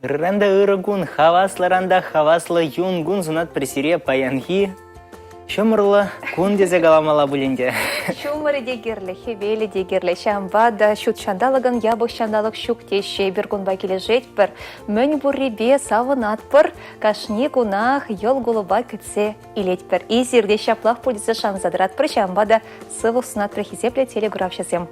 Ырран та ырӑ кун, хаваслӑран та хаваслӑ юн кун сунатпӑр сире паянхи ҫумӑрлӑ кун тесе каламалла пулин те. Ҫумӑрӗ те кирлӗ, хӗвелӗ те кирлӗ. Ҫавӑнпа та ҫут ҫанталӑкӑн япӑх ҫанталӑк ҫук теҫҫӗ. Эпир кунпа килӗшетпӗр. Мӗн пуррипе савӑнатпӑр. Кашни кунах йӑл кулӑпа кӗтсе илетпӗр. Эсир те ҫаплах пуль тесе шанса тӑратпӑр. Ҫавӑнпа та сывлӑх сунатпӑр хисеплӗ телекуравҫӑсем.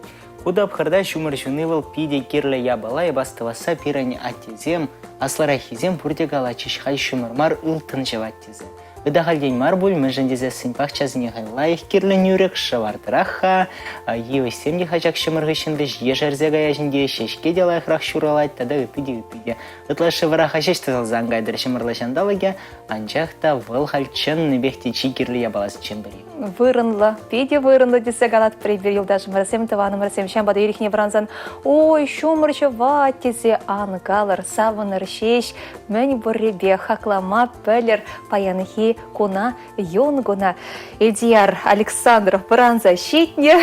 Ку тапхӑрта ҫумӑр ҫуни вӑл питӗ кирлӗ япала, эп астӑвасса пирӗн аттесем, аслӑраххисем пурте калатчӗҫ, халь ҫумӑр мар, ылтӑн ҫӑвать тесе. Ытахальтен мар пуль, мӗншӗн тесессӗн пахчасене халь лайӑх кирлӗ нӳрӗк, шӑвартӑрах-ха, йывӑҫсем те хачак ҫӑмӑр хыҫҫӑн вӗҫ ешерсе каяҫ ӗнтӗ, ҫеҫке те лайӑхрах ҫуралать тата ытти те ытти те. Ытлашши вӑраха ҫеҫ тӑсӑлса ан кайтӑр ҫӑмӑрлӑ ҫанталӑкӗ, анчах та вӑл халь чӑннипех те чи кирлӗ япаласенчен пӗри. Вырӑнлӑ, питӗ вырӑнлӑ тесе калатпӑр эпир юлташӑмӑрсем, тӑванӑмӑрсем. Ҫавӑнпа та ирхине вӑрансан ой, ҫумӑр ҫӑвать тесе ан калӑр, савӑнӑр ҫеҫ. Мӗн пуррипе хаклама пӗлӗр паянхи куна, юн куна. Элтияр Александров вӑранса ҫитнӗ.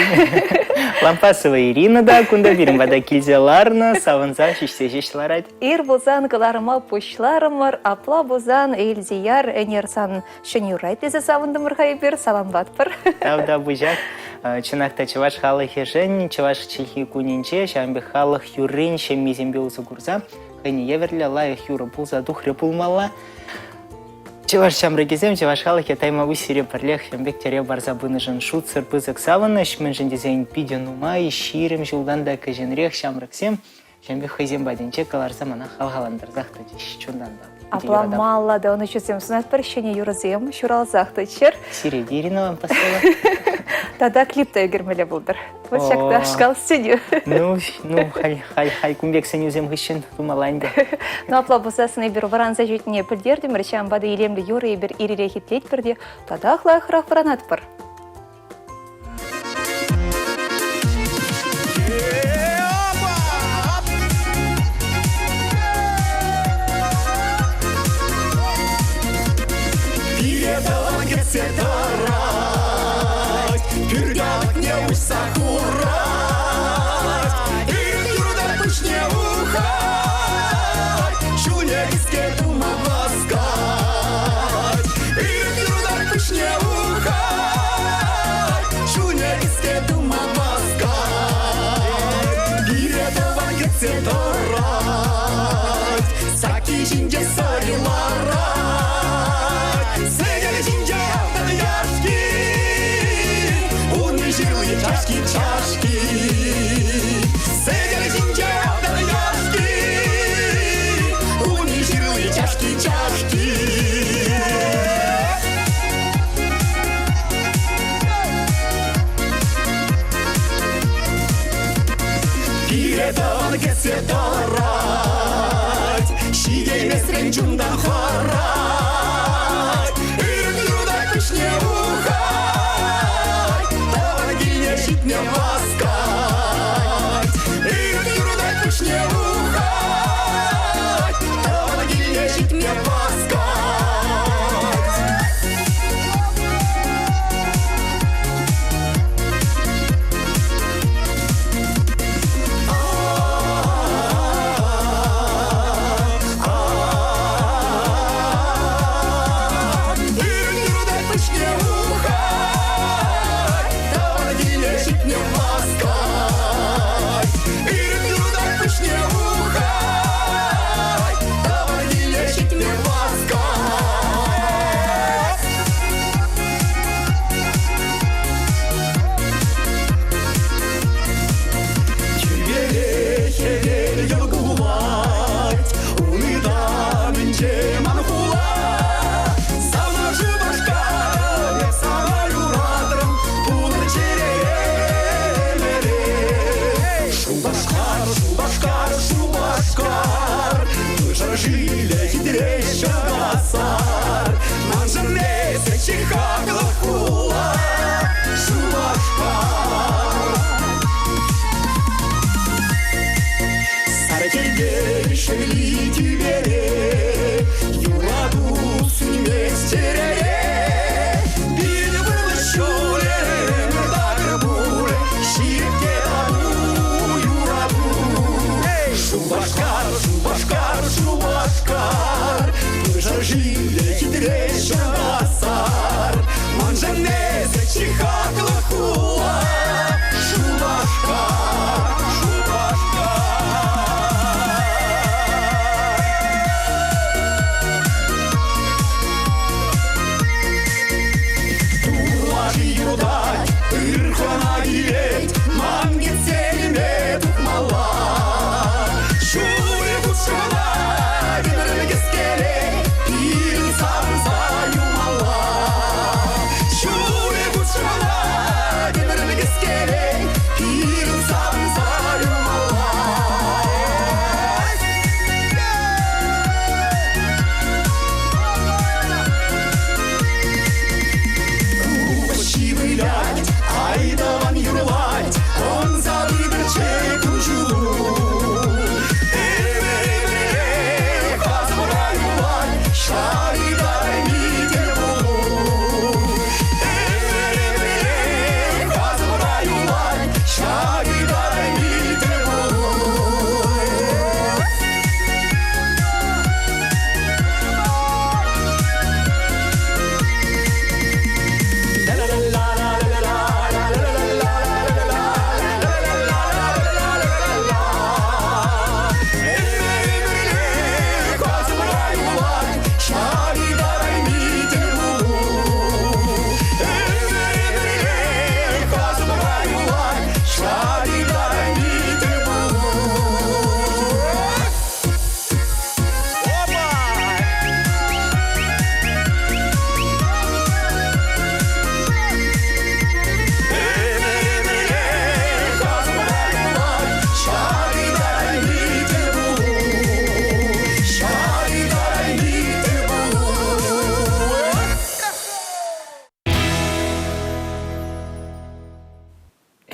Лампасова Ирина та кунта пирӗн пата килсе ларнӑ, савӑнса ҫиҫсе ҫеҫ ларать. Ир пулсан кӑларӑма пуҫларӑмӑр, апла пулсан Элтияр ӗнер сан Ҫӗнӗ юрра итлесе савӑнтӑмӑр-ха эпир, саламлатпӑр. Тавтапуҫах. Чӑнах та чӑваш халӑхӗшӗн чӑваш чӗлхи кунӗнче ҫавӑн пек халӑх юррин ҫеммисемпе усӑ курса хӑйне евӗрлӗ лайӑх юрӑ пулса тухрӗ пулмалла. Чӑваш ҫамрӑкӗсем чӑваш халӑхӗ тайма сире пӗрлех ҫавӑн пек тӗрев парса пынӑшӑн шутсӑр пысӑк савӑнӑҫ, мӗншӗн тесен питӗ нумай, 20 ҫултан та кӗҫӗнрех ҫамрӑксем Ҫавӑн пек хӑйсем патӗнче кӑларса мана хавхалантарсах тӑчӗҫ чунтан та. Апла малла та ӑнӑҫусем сунатпӑр, ҫӗнӗ юрӑсем ҫуралсах тӑччӑр. Сире те, Ирина, вам поставила. Тата клип та ӳкермелле пултӑр. Вот ҫакнашкал сӗнӳ. Ну, ну, халь, халь, халь кун пек сӗнӳсем хыҫҫӑн тумалла ӗнтӗ. Ну, апла пулсассӑн эпир вӑранса ҫитнине пӗлтертӗмӗр, ҫавӑнпа та илемлӗ юрӑ эпир ир-ирех итлетпӗр те татах лайӑхрах вӑранатпӑр. Пире тӑван кӗтсе тӑрать, пӳрт алӑкне уҫса хурать. Ир юрта пуҫне ухать, ҫулне кӗске тума васкать. Ир юрта пуҫне ухать, ҫулне кӗске тума васкать. Пире тӑван кӗтсе тӑрать, сакки ҫинче сӑри ларать. Сӗтел ҫинче автан яшки, ун ҫырли чашки-чашки. Сӗтел ҫинче автан яшки, ун ҫырли чашки-чашки. Пире тӑван кӗтсе тӑрать, ҫитеймесрен чунтан хӑрать. Ир-юрта куҫне ухать, тӑван килне ҫитме васкать. Ир-юрта куҫне ухать, тӑван килне ҫитме васкать.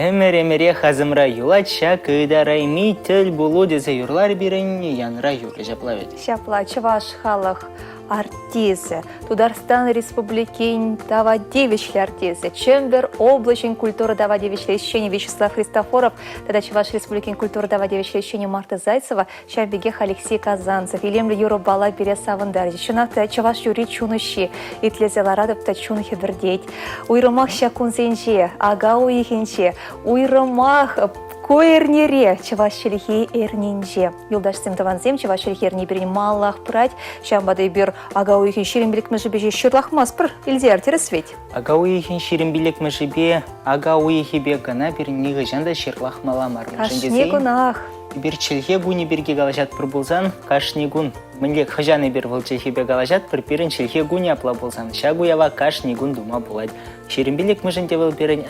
Ӗмӗр-ӗмӗрех асӑмра юлать ҫак ытарайми тӗл пулу тесе юрлар пирӗн янра юрӑ ҫапла вӗт. Ҫапла чӑваш халӑх артисчӗ, Тутарстан Республикин тава тивӗҫлӗ артисчӗ, Чӗмпӗр облаҫӗн культура тава тивӗҫлӗ ӗҫченӗ Вячеслав Христофоров тата Чӑваш Республикин культура тава тивӗҫлӗ ӗҫченӗ Марта Зайцева, ҫав пекех Алексей Казанцев илемлӗ юрӑпала пире савӑнтарчӗ. Чӑнах та чӑваш юрри чун уҫҫи. Итлесе ларатӑп та чун хӗпӗртет. Уйрӑмах ҫак кунсенче, ака уйӑхӗнче, уйрӑмах ку эрнере, чӑваш чӗлхи эрнинче. Юлташсем, тӑвансем, чӑваш чӗлхи эрни пирӗн малаллах пырать. Ҫавӑнпа та эпир ака уйӑхӗн 25-мӗшӗпе ҫеҫ ҫырлахмастпӑр. Илтияр, тӗрӗс вӗт? Ака уйӑхӗн 25-мӗшӗпе ака уйӑхӗпе кӑна пирӗн нихӑҫан та ҫырлахмалла мар. Кашни кунах. Эпир чӗлхе кунӗ пирки калаҫатпӑр пулсан, кашни кун мӗнле хӑҫан эпир вӑл чӗлхепе калаҫатпӑр, пирӗн чӗлхе кунӗ апла пулсан ҫак уява кашни кун тума пулать. 25-мӗшӗн те вӑл пирӗн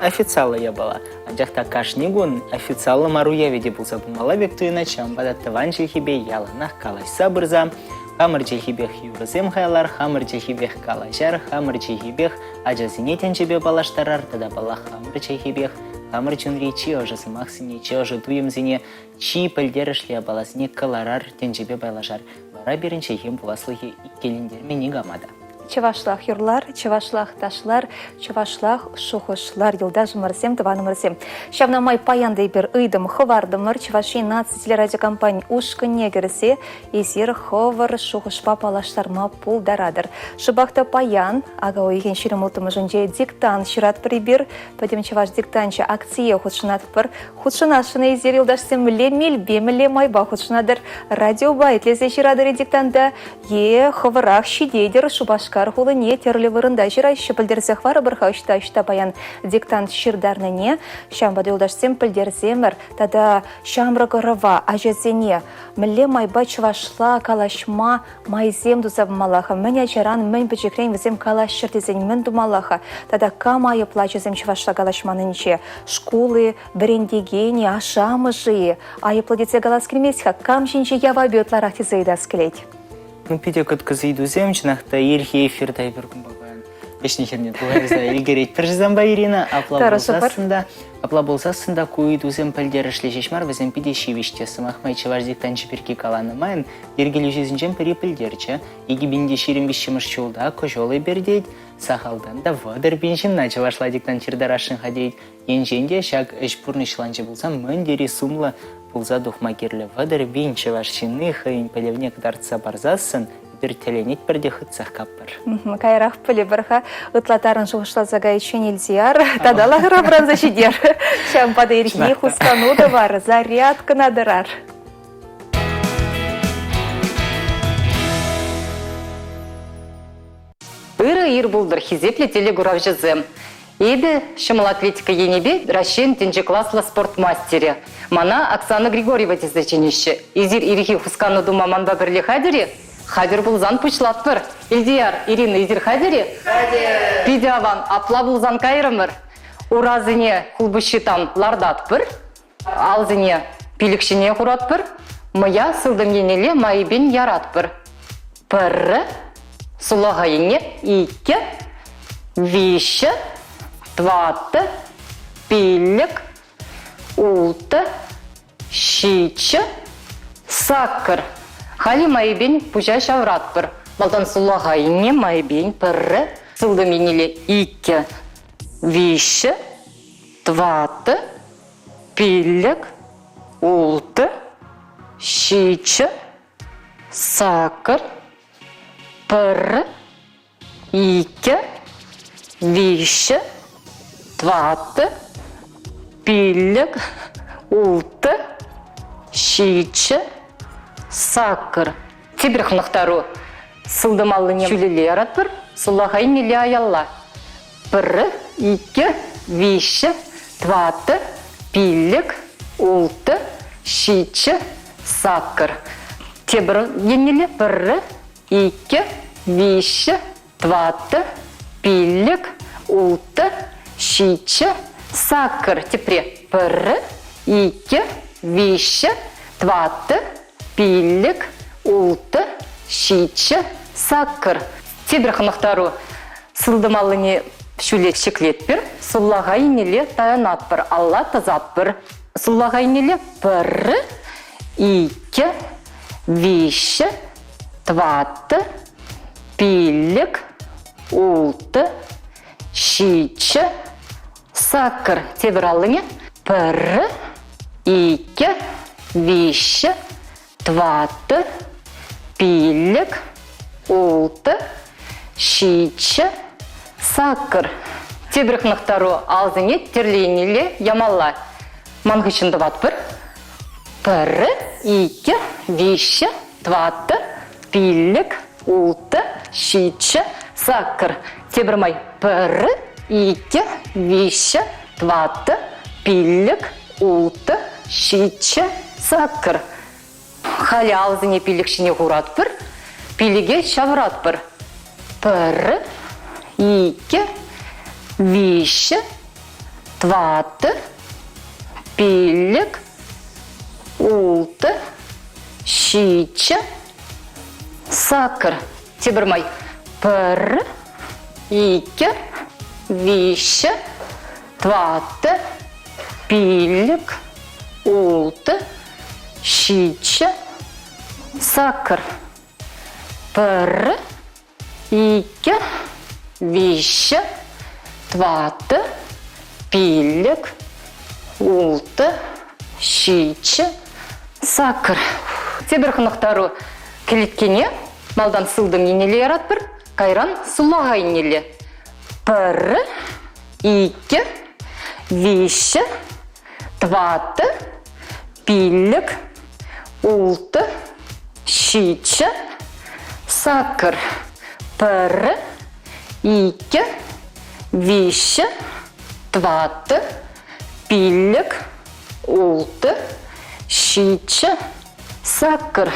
официаллӑ япала. Анчах та кашни кун официаллӑ мар уявӗ те пулса пымалла пек туйӑнать, ҫавӑнпа та тӑван чӗлхепе яланах калаҫса пырса хамӑр чӗлхепех юрӑсем хайлар, хамӑр чӗлхепех калаҫар, хамӑр чӗлхепех ачасене тӗнчепе паллаштарар тата, паллах, хамӑр чӗлхепех хамӑр чунри чи ӑшӑ сӑмахсене, чи ӑшӑ туйӑмсене, чи пӗлтерӗшлӗ япаласене кӑларар, тӗнчепе пайлашар. Вара пирӗн чӗлхен пуласлӑхӗ иккӗлентерме никама та. Чӑвашлах юрлар, чӑвашлах ташлар, чӑвашлах шухӑшлар, юлташӑмӑрсем, тӑванӑмӑрсем. Ҫавна май паян та эпир ыйтӑм хӑвартӑмӑр. Чӑваш Ен наци телерадиокомпани ушкӑнне кӗрсе эсир хӑвӑр шухӑшпа паллаштарма пултаратӑр. Шӑпах та паян, ака уйӑхӗн 26-мӗшӗнче, диктант ҫыратпӑр эпир. Пӗтӗм чӑваш диктанчӗ акцие хутшӑнатпӑр. Хутшӑнасшӑн эсир, юлташсем, мӗнле мелпе, мӗнле майпа хутшӑнатӑр? Радиопа итлесе ҫыратӑр-и диктанта е хӑвӑрах ҫитетӗр Шупашкар хулине тӗрлӗ вырӑнта ҫыраҫҫӗ. Пӗлтерсе хӑварӑпӑр-ха ӑҫта-ӑҫта паян диктант ҫыртарнине. Ҫавӑнпа та, юлташсем, пӗлтерсемӗр тата ҫамрӑк ӑрӑва, ачасене мӗнле майпа чӑвашла калаҫма майсем туса пымалла-ха? Мӗн ачаран, мӗн пӗчӗкрен вӗсем калаҫчӑр тесен мӗн тумалла-ха? Тата кам айӑплӑ ачасем чӑвашла калаҫманнинче? Шкул-и, вӗрентекен-и, ашшӗ-амӑшӗ-и? Айӑплӑ тесе калас килмест-ха, кам ҫинче явапӗ ытларах тесе ыйтас килет. Ну, питӗ кӑткӑс ыйтусем, чӑнах та, ирхи эфирта эпир кунпа паян вӗҫне-хӗрне тухайса ӗлкӗретпӗр санпа, Ирина. Апла пулсассӑн та, апла пулсассӑн та ку ыйтусем пӗлтерӗшлӗ ҫеҫ мар, вӗсем питӗ ҫивӗч те. Сӑмах май, чӑваш диктанчӗ пирки каланӑ майӑн йӗркелӳҫӗсенчен пӗри пӗлтерчӗ, 2023 ҫулта кӑҫал эпир тет, сахалтан та 30 000 ҫынна чӑвашла диктант ҫыртарасшӑн-ха тет. Енчен те ҫак ӗҫ пурнӑҫланчӗ пулсан мӗн тери сумлӑ пулса тухма кирлӗ. 30 000 чӑваш ҫынни хӑйӗн пӗлӗвне кӑтартса парсассӑн эпир тӗлӗнетпӗр те хытсах каппӑр. Каярах пӗлӗпӗр-ха. Ытла тарӑн шухӑшласа кайиччен Илтияр тата лахӑра пӑранса ҫитер. Ҫавӑнпа та ирхине хускану тӑвар, зарядкӑна тӑрар. Ырӑ ир пултӑр, хисеплӗ телекуравҫӑсем! Эпӗ ҫӑмӑл атлетика енӗпе Раҫҫейӗн тӗнче класлӑ спорт мастерӗ. Мана Оксана Григорьева тесе чӗнеҫҫӗ. Эсир ирхи хускану тума манпа пӗрле хатӗр-и? Хатӗр пулсан пуҫлатпӑр. Илтияр, Ирина, эсир хатӗр-и? Хатӗр! Питӗ аван. Апла пулсан кайрӑмӑр. Урасене хулпуҫҫи тан лартатпӑр. Алсене пилӗк ҫине хуратпӑр, мӑя сылтӑм еннелле майӗпен яратпӑр. Пӗрре, сулахай енне иккӗ, виҫҫӗ, тӑваттӑ, пиллӗк, улттӑ, ҫиччӗ, саккӑр. Халӗ майӗпен пуҫа ҫавратпӑр. Малтан сулахай енне майӗпен пӗрре, сылтӑм еннелле иккӗ, виҫҫӗ, тӑваттӑ, пиллӗк, улттӑ, ҫиччӗ, сакӑр, пӗр, иккӗ, виҫҫӗ, тӑваттӑ, пиллӗк, улттӑ, ҫиччӗ, сакӑр. Тепӗр хӑнӑхтару. Сылтӑм аллине ҫӳлелле яратпӑр, сулахай мелле аялла. Пӗр, иккӗ, виҫҫӗ, тӑваттӑ, пиллӗк, улттӑ, ҫиччӗ, саккӑр. Тепӗр еннелле пӗрре, иккӗ, виҫҫӗ, тӑваттӑ, пиллӗк, улттӑ, ҫиччӗ, саккӑр. Тепре пӗрре, иккӗ, виҫҫӗ, тӑваттӑ, пиллӗк, улттӑ, ҫиччӗ, саккӑр. Тепӗр хӑнӑхтару. Сылтӑм аллине Ҫӳле ҫӗклетпӗр, суллаха еннелле таянатпӑр, алла тӑсатпӑр. Суллаха еннелле пӗр, иккӗ, виҫҫӗ, тӑваттӑ, пиллӗк, улттӑ, ҫиччӗ, саккӑр. Тепӗр аллине пӗр, иккӗ, виҫҫӗ, тӑваттӑ, пиллӗк, улттӑ, ҫиччӗ, саккӑр. Тепӗр хӑнӑхтару алсене тӗрлӗ еннелле ямалла. Ман хыҫҫӑн тӑватпӑр. Пӗр, иккӗ, виҫҫӗ, тӑваттӑ, пиллӗк, улттӑ, ҫиччӗ, саккӑр. Тепӗр май пӗр, иккӗ, виҫҫӗ, тӑваттӑ, пиллӗк, улттӑ, ҫиччӗ, саккӑр. Халӗ алӑсене пилӗк ҫине хуратпӑр, пилӗке ҫавӑратпӑр. Пӗр, иккӗ, виҫҫӗ, тӑваттӑ, пиллӗк, улттӑ, ҫиччӗ, саккӑр. Тепӗр май. Пӗр, иккӗ, виҫҫӗ, тӑваттӑ, пиллӗк, улттӑ, ҫиччӗ, саккӑр. Пӗр, иккӗ, виҫҫӗ, тӑваттӑ, пиллӗк, улттӑ, ҫиччӗ, саккӑр. Тепӗр хӑнӑхтару кӗлеткене малтан сылтӑм еннелле яратпӑр, кайран сулахай еннелле. Пӗр, иккӗ, виҫҫӗ, тӑваттӑ, пиллӗк, улттӑ, ҫиччӗ, саккӑр, пӗр, иккӗ, виҫҫӗ, тӑваттӑ, пиллӗк, улттӑ, ҫиччӗ, саккӑр.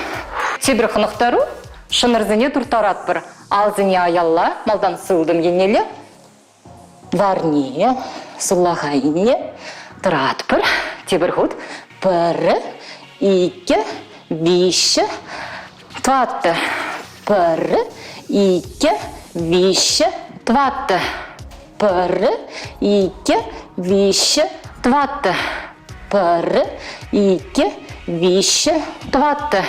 Тепӗр хӑнӑхтару шӑнӑрсене турттаратпӑр. Алсене аялла, малтан сылтӑм еннелле, Варне, сулахайне тӑратпӑр. Тепӗр хут. Пӗр, иккӗ, виҫҫӗ, тӑваттӑ. Пӗр, иккӗ, виҫҫӗ, тӑваттӑ. Пӗр, иккӗ, виҫҫӗ, тӑваттӑ. Пӗр, иккӗ, виҫҫӗ, тӑваттӑ.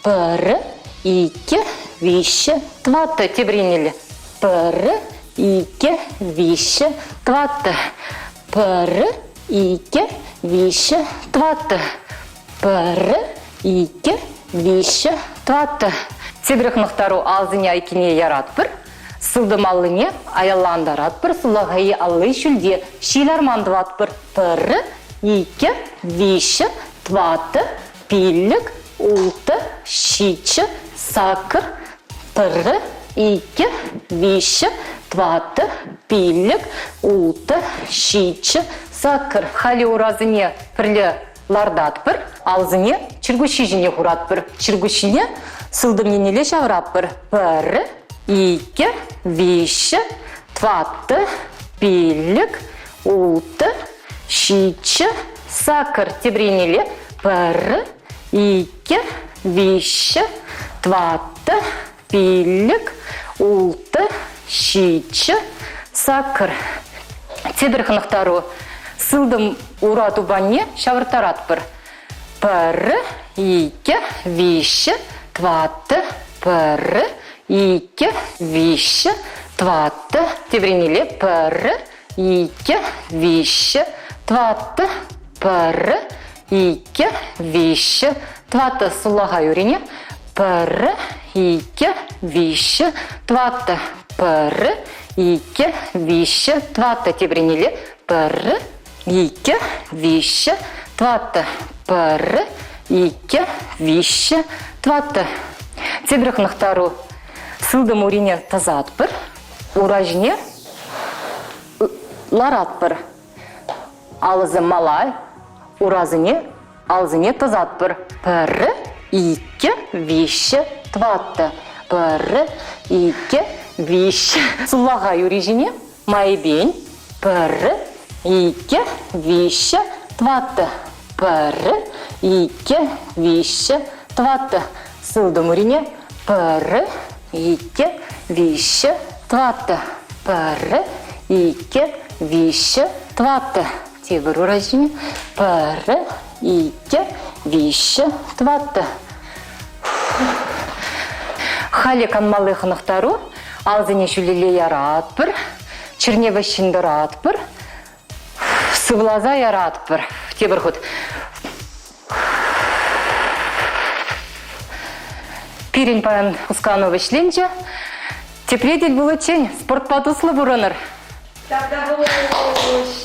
Пӗр, иккӗ, виҫҫӗ, тӑваттӑ. Тепӗр еннелле. Пӗр, иккӗ, виҫҫӗ, тӑваттӑ. Пӗр, иккӗ, виҫҫӗ, тӑваттӑ. Пӗр, иккӗ, виҫҫӗ, тӑваттӑ. Тепӗр хӑнӑхтару алсене айккине яратпӑр. Сылтӑм аллине аяллантаратпӑр, сулахай алли ҫӳлте ҫил арман тӑватпӑр. Пӗр, иккӗ, виҫҫӗ, тӑваттӑ, пиллӗк, улттӑ, ҫиччӗ, саккӑр, пӗр, иккӗ, виҫҫӗ, тӑваттӑ, пиллӗк, улттӑ, ҫиччӗ, саккӑр. Халӗ урасене пӗрле лартатпӑр, алсене чӗркуҫҫи ҫине хуратпӑр. Чӗркуҫҫине сылтӑм еннелле ҫавӑратпӑр. Пӗр, иккӗ, виҫҫӗ, тӑваттӑ, пиллӗк, улттӑ, ҫиччӗ, саккӑр тепринелле пӗр, иккӗ, виҫҫӗ, тӑваттӑ, пиллӗк, улттӑ, ҫиччӗ, саккӑр. Тепӗр хӑнӑхтару. Сылтӑм ура тупанне ҫавӑрттаратпӑр. Пӗр, иккӗ, виҫҫӗ, тӑваттӑ, пӗр, иккӗ, виҫҫӗ, тӑваттӑ, тепринелле пӗр, иккӗ, виҫҫӗ, тӑваттӑ, пӗр, иккӗ, виҫҫӗ, тӑваттӑ. Сулахай урине пӗр, иккӗ, виҫҫӗ, тӑваттӑ, пӗр, иккӗ, виҫҫӗ, тӑваттӑ. Тепринелле пӗр, иккӗ, виҫҫӗ, тӑваттӑ, пӗр, иккӗ, виҫҫӗ, тӑваттӑ. Тепӗр хӑнӑхтару. Сылтӑм урине тӑсатпӑр, ура ҫине ларатпӑр. Алӑсем мала, урасене, алсене тӑсатпӑр. Пӗр, иккӗ, виҫҫӗ, тӑваттӑ. Пӗр, иккӗ, виҫҫӗ. Сулахай ури ҫине майӗпен. Пӗр, иккӗ, виҫҫӗ, тӑваттӑ. Пӗр, иккӗ, виҫҫӗ, тӑваттӑ. Сылтӑм урине пӗр, иккӗ, виҫҫӗ, тӑваттӑ. Пӗр, иккӗ, виҫҫӗ, тӑваттӑ. Тепӗр ура ҫине. Пӗрре, иккӗ, виҫҫӗ, тӑваттӑ. Халӗ канмалли хӑнӑхтару. Алсене ҫӳлелле яратпӑр, чӗрне вӗҫҫӗн тӑратпӑр, сывласа яратпӑр. Тепӗр хут. Пирӗн паян хускану вӗҫленчӗ. Тепре тӗл пуличчен спортпа туслӑ пурӑнӑр. Тавтапуҫ.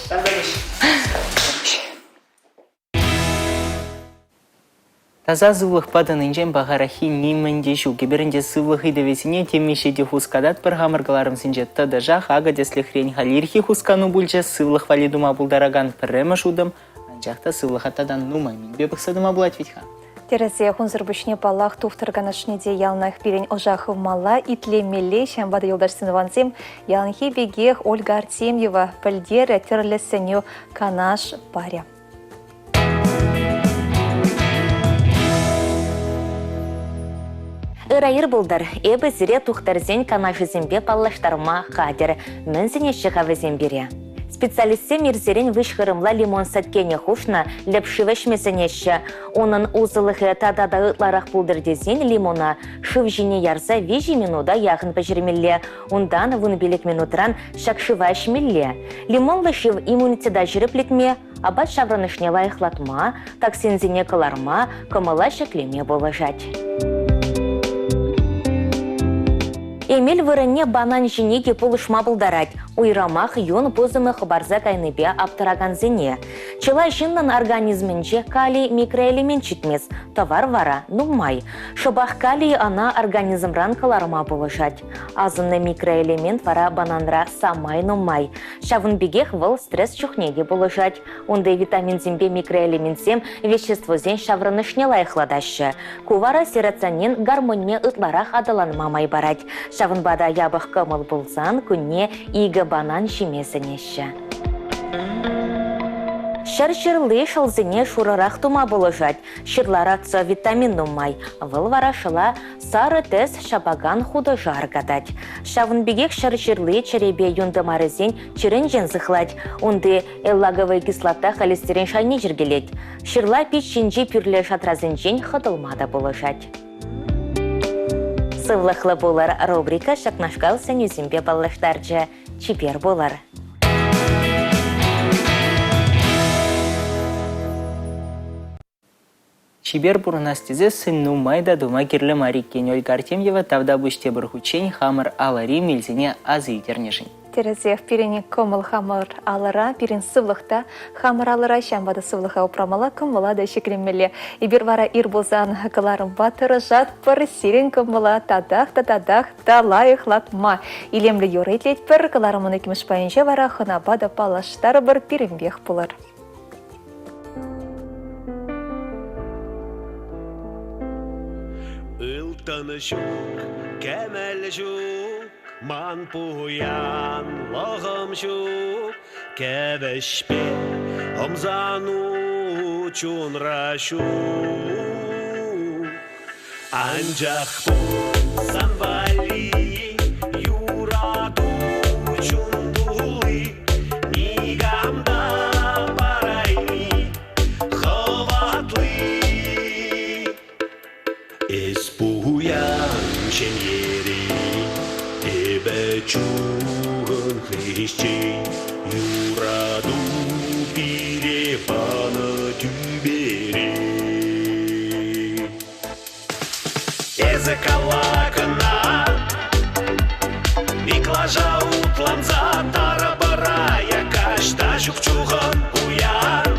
Тавтапуҫ. Таса сывлӑхпа тӑнинчен пахараххи нимӗн те ҫук. Эпир ӗнтӗ сывлӑх ыйтӑвӗсене темиҫе те хускататпӑр хамӑр кӑларӑмсенче тӑтӑшах. Акӑ тӗслӗхрен халь ирхи хускану пулчӗ сывлӑх валли тума пултаракан пӗрремӗш утӑм. Анчах та сывлӑха тата нумай мӗнпе пӑхса тӑма пулать вӗт-ха. Тӗрӗсех, унсӑр пуҫне, паллах, тухтӑр канашне те яланах пирӗн ӑша хывмалла, итлемелле. Ҫавӑнпа та юлташсен тӑвансем яланхи пекех Ольга Артемьева пӗлтерӗ тӗрлӗ сӗнӳ канаш парӗ. Ырӑ ир пултӑр. Эпӗ сире тухтӑрсен канашӗсемпе паллаштарма хатӗр. Мӗн сӗнеҫҫӗ-ха вӗсем пире? Специалистсем ирсерен выҫ хырӑмла лимон сӗткенӗ хушнӑ лӗп шыв ӗҫме сӗнеҫҫӗ. Унӑн усӑлӑхӗ тата та ытларах пултӑр тесен лимона шыв ҫине ярса 3 минута яхӑн пӗҫермелле. Унтан 15 минутран ҫак шыва ӗҫмелле. Лимонлӑ шыв иммунитета ҫирӗплетме, апат ҫаврӑнӑшне лайӑхлатма, токсинсене кӑларма, кӑмӑла ҫӗклеме пулӑшать. Эмел вырӑнне банан ҫини те пулӑшма пултарать. Уйрӑмах юн пусӑмӗ хӑпарса кайнипе аптӑракансене. Чылай ҫыннӑн организмӗнче калий микроэлемент ҫитмест, тӑвар вара нумай. Шӑпах калий ӑна организмран кӑларма пулӑшать. Асӑннӑ микроэлемент вара бананра самай нумай. Ҫавӑн пекех вӑл стресс чухне те пулӑшать. Унти витаминсемпе микроэлементсем веществосен ҫаврӑнӑшне лайӑхлатаҫҫӗ. Ку вара серотонин гормонне ытларах аталанма май парать. Ҫавӑнпа та япӑх кӑмӑл пулсан кунне икӗ банан ҫиме сӗнеҫҫӗ. Ҫӗр ҫырли шӑлсене шурӑрах тума пулӑшать. Ҫырлара С витамин нумай. Вӑл вара шӑла сарӑ тӗс ҫапакан хутӑша аркатать. Ҫавӑн пекех ҫӗр ҫырли чӗрепе юн тымарӗсен чирӗнчен сыхлать. Унти эллаговая кислота холестерин шайне йӗркелет. Ҫырла пит ҫинчи пӳрле шатрасенчен хӑтӑлма та пулӑшать. Сывлӑхлӑ пулӑр рубрика ҫакнашкал сӗнӳсемпе паллаштарчӗ. Чипер пулӑр! Чипер пурӑнас тесессӗн нумай та тума кирлӗ мар иккен Ольга Артемьева тавтапуҫ тепӗр хутчен хамӑр алӑри мелсене аса илтернӗшӗн. Тӗрӗсех, пирӗн кӑмӑл хамӑр алӑра, пирӗн сывлӑх та хамӑр алӑра, ҫавӑнпа та сывлӑха упрамалла, кӑмӑла та ҫӗкленмелле. Эпир вара ир пулсан кӑларӑмпа тӑрӑшатпӑр, сирӗн кӑмӑла татах та татах та лайӑхлатма. Илемлӗ юрӑ итлетпӗр, кӑларӑмӑн иккӗмӗш пайӗнче вара хӑнапа та паллаштарӑпӑр, пирӗнпех пулӑр. Ылтӑн ҫук, кӗмӗл ҫук, ман пуянлӑхӑм ҫук. Кӗвӗҫпе ӑмсану чунра ҫук. Анчах пур сан валли юрату чун тулли, никам та парайми хӑватли. Эс пуян ҫемьери, эпӗ чухӑн хресчен, юрату пире панӑ тӳперен. Эсӗ кала кӑна, Миклаша утланса тарӑпӑра каҫта ҫук чухӑн пуян.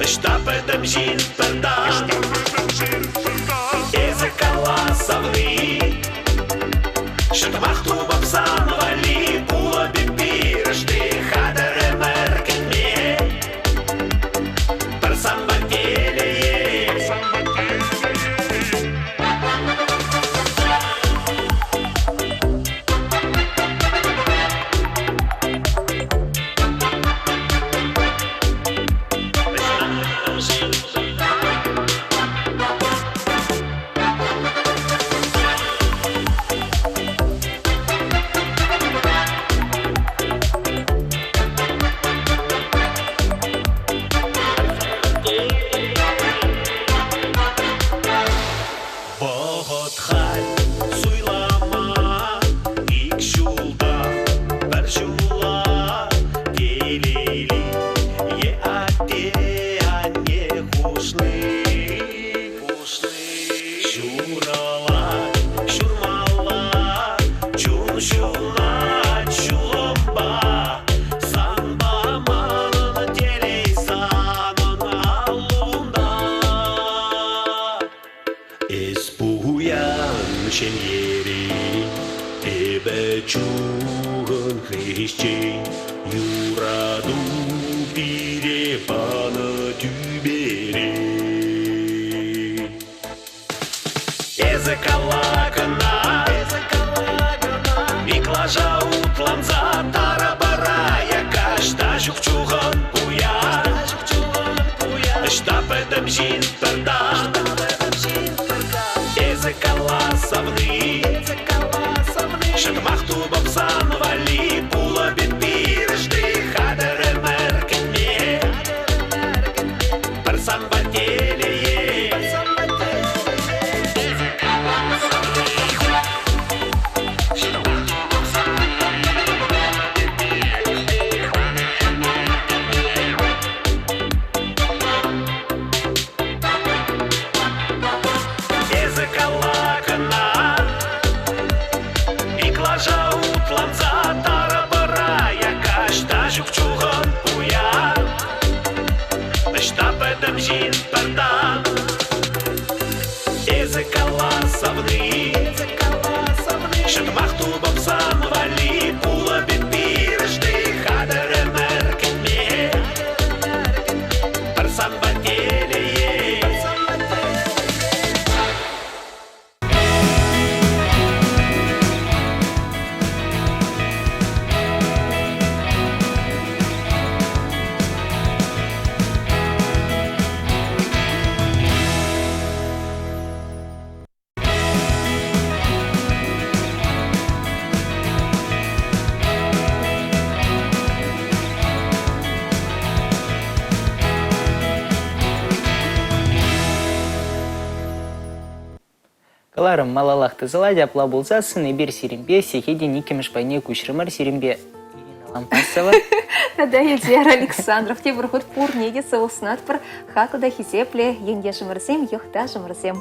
Ӑҫта пӗтӗм ҫын пӗртан. Эсӗ кала савни, Ҫӑтмах тупӑп сан валли пулӑ пек пирӗшти хатӗр ӗмӗр кӗтме. Пӗр санпа телее. Вӑхӑт халь суйлама ик ҫулта пӗр ҫула телейли е атте-анне хушни. Ҫурӑлать ҫурмалла, чун ҫунать ҫулӑмпа. Санпа манӑн телей санӑн аллунта. Эс пуян ҫемьери, эпӗ чухӑн хресчен, юрату пире панӑ тӳперен. Эсӗ кала кӑна, Миклаша утланса тара-пара каҫ та ҫук чухӑн пуян. Ӑҫта пӗтӗм ҫын пӗртан. Эсӗ кала савни, Ҫӑтмах тупӑп сан валли пулӑ пек пирӗшти хатӗр ӗмӗр кӗтме. Пӗр санпа телее. Эсӗ кала кӑна, ик лаша утланса тара-пара каҫ та ҫук чухӑн пуян. Ӑҫта пӗтӗм ҫын пӗртан. Эсӗ кала савни, ҫӑтмах тупӑп сан валли пулӑ пек пирӗшти хатӗр ӗмӗр кӗтме. Пӗр санпа телее. Кӑларӑм малаллах тӑсӑлать, апла пулсассӑн эпир сирӗнпе сехетӗн иккӗмӗш пайне куҫрӑмӑр. Сирӗнпе Ирина Лампасова. Тата Эльзияр Александров тепӗр хут пурне те сывлӑх сунатпӑр. Хаклӑ та хисеплӗ ентешӗмӗрсем, йӑхташӑмӑрсем.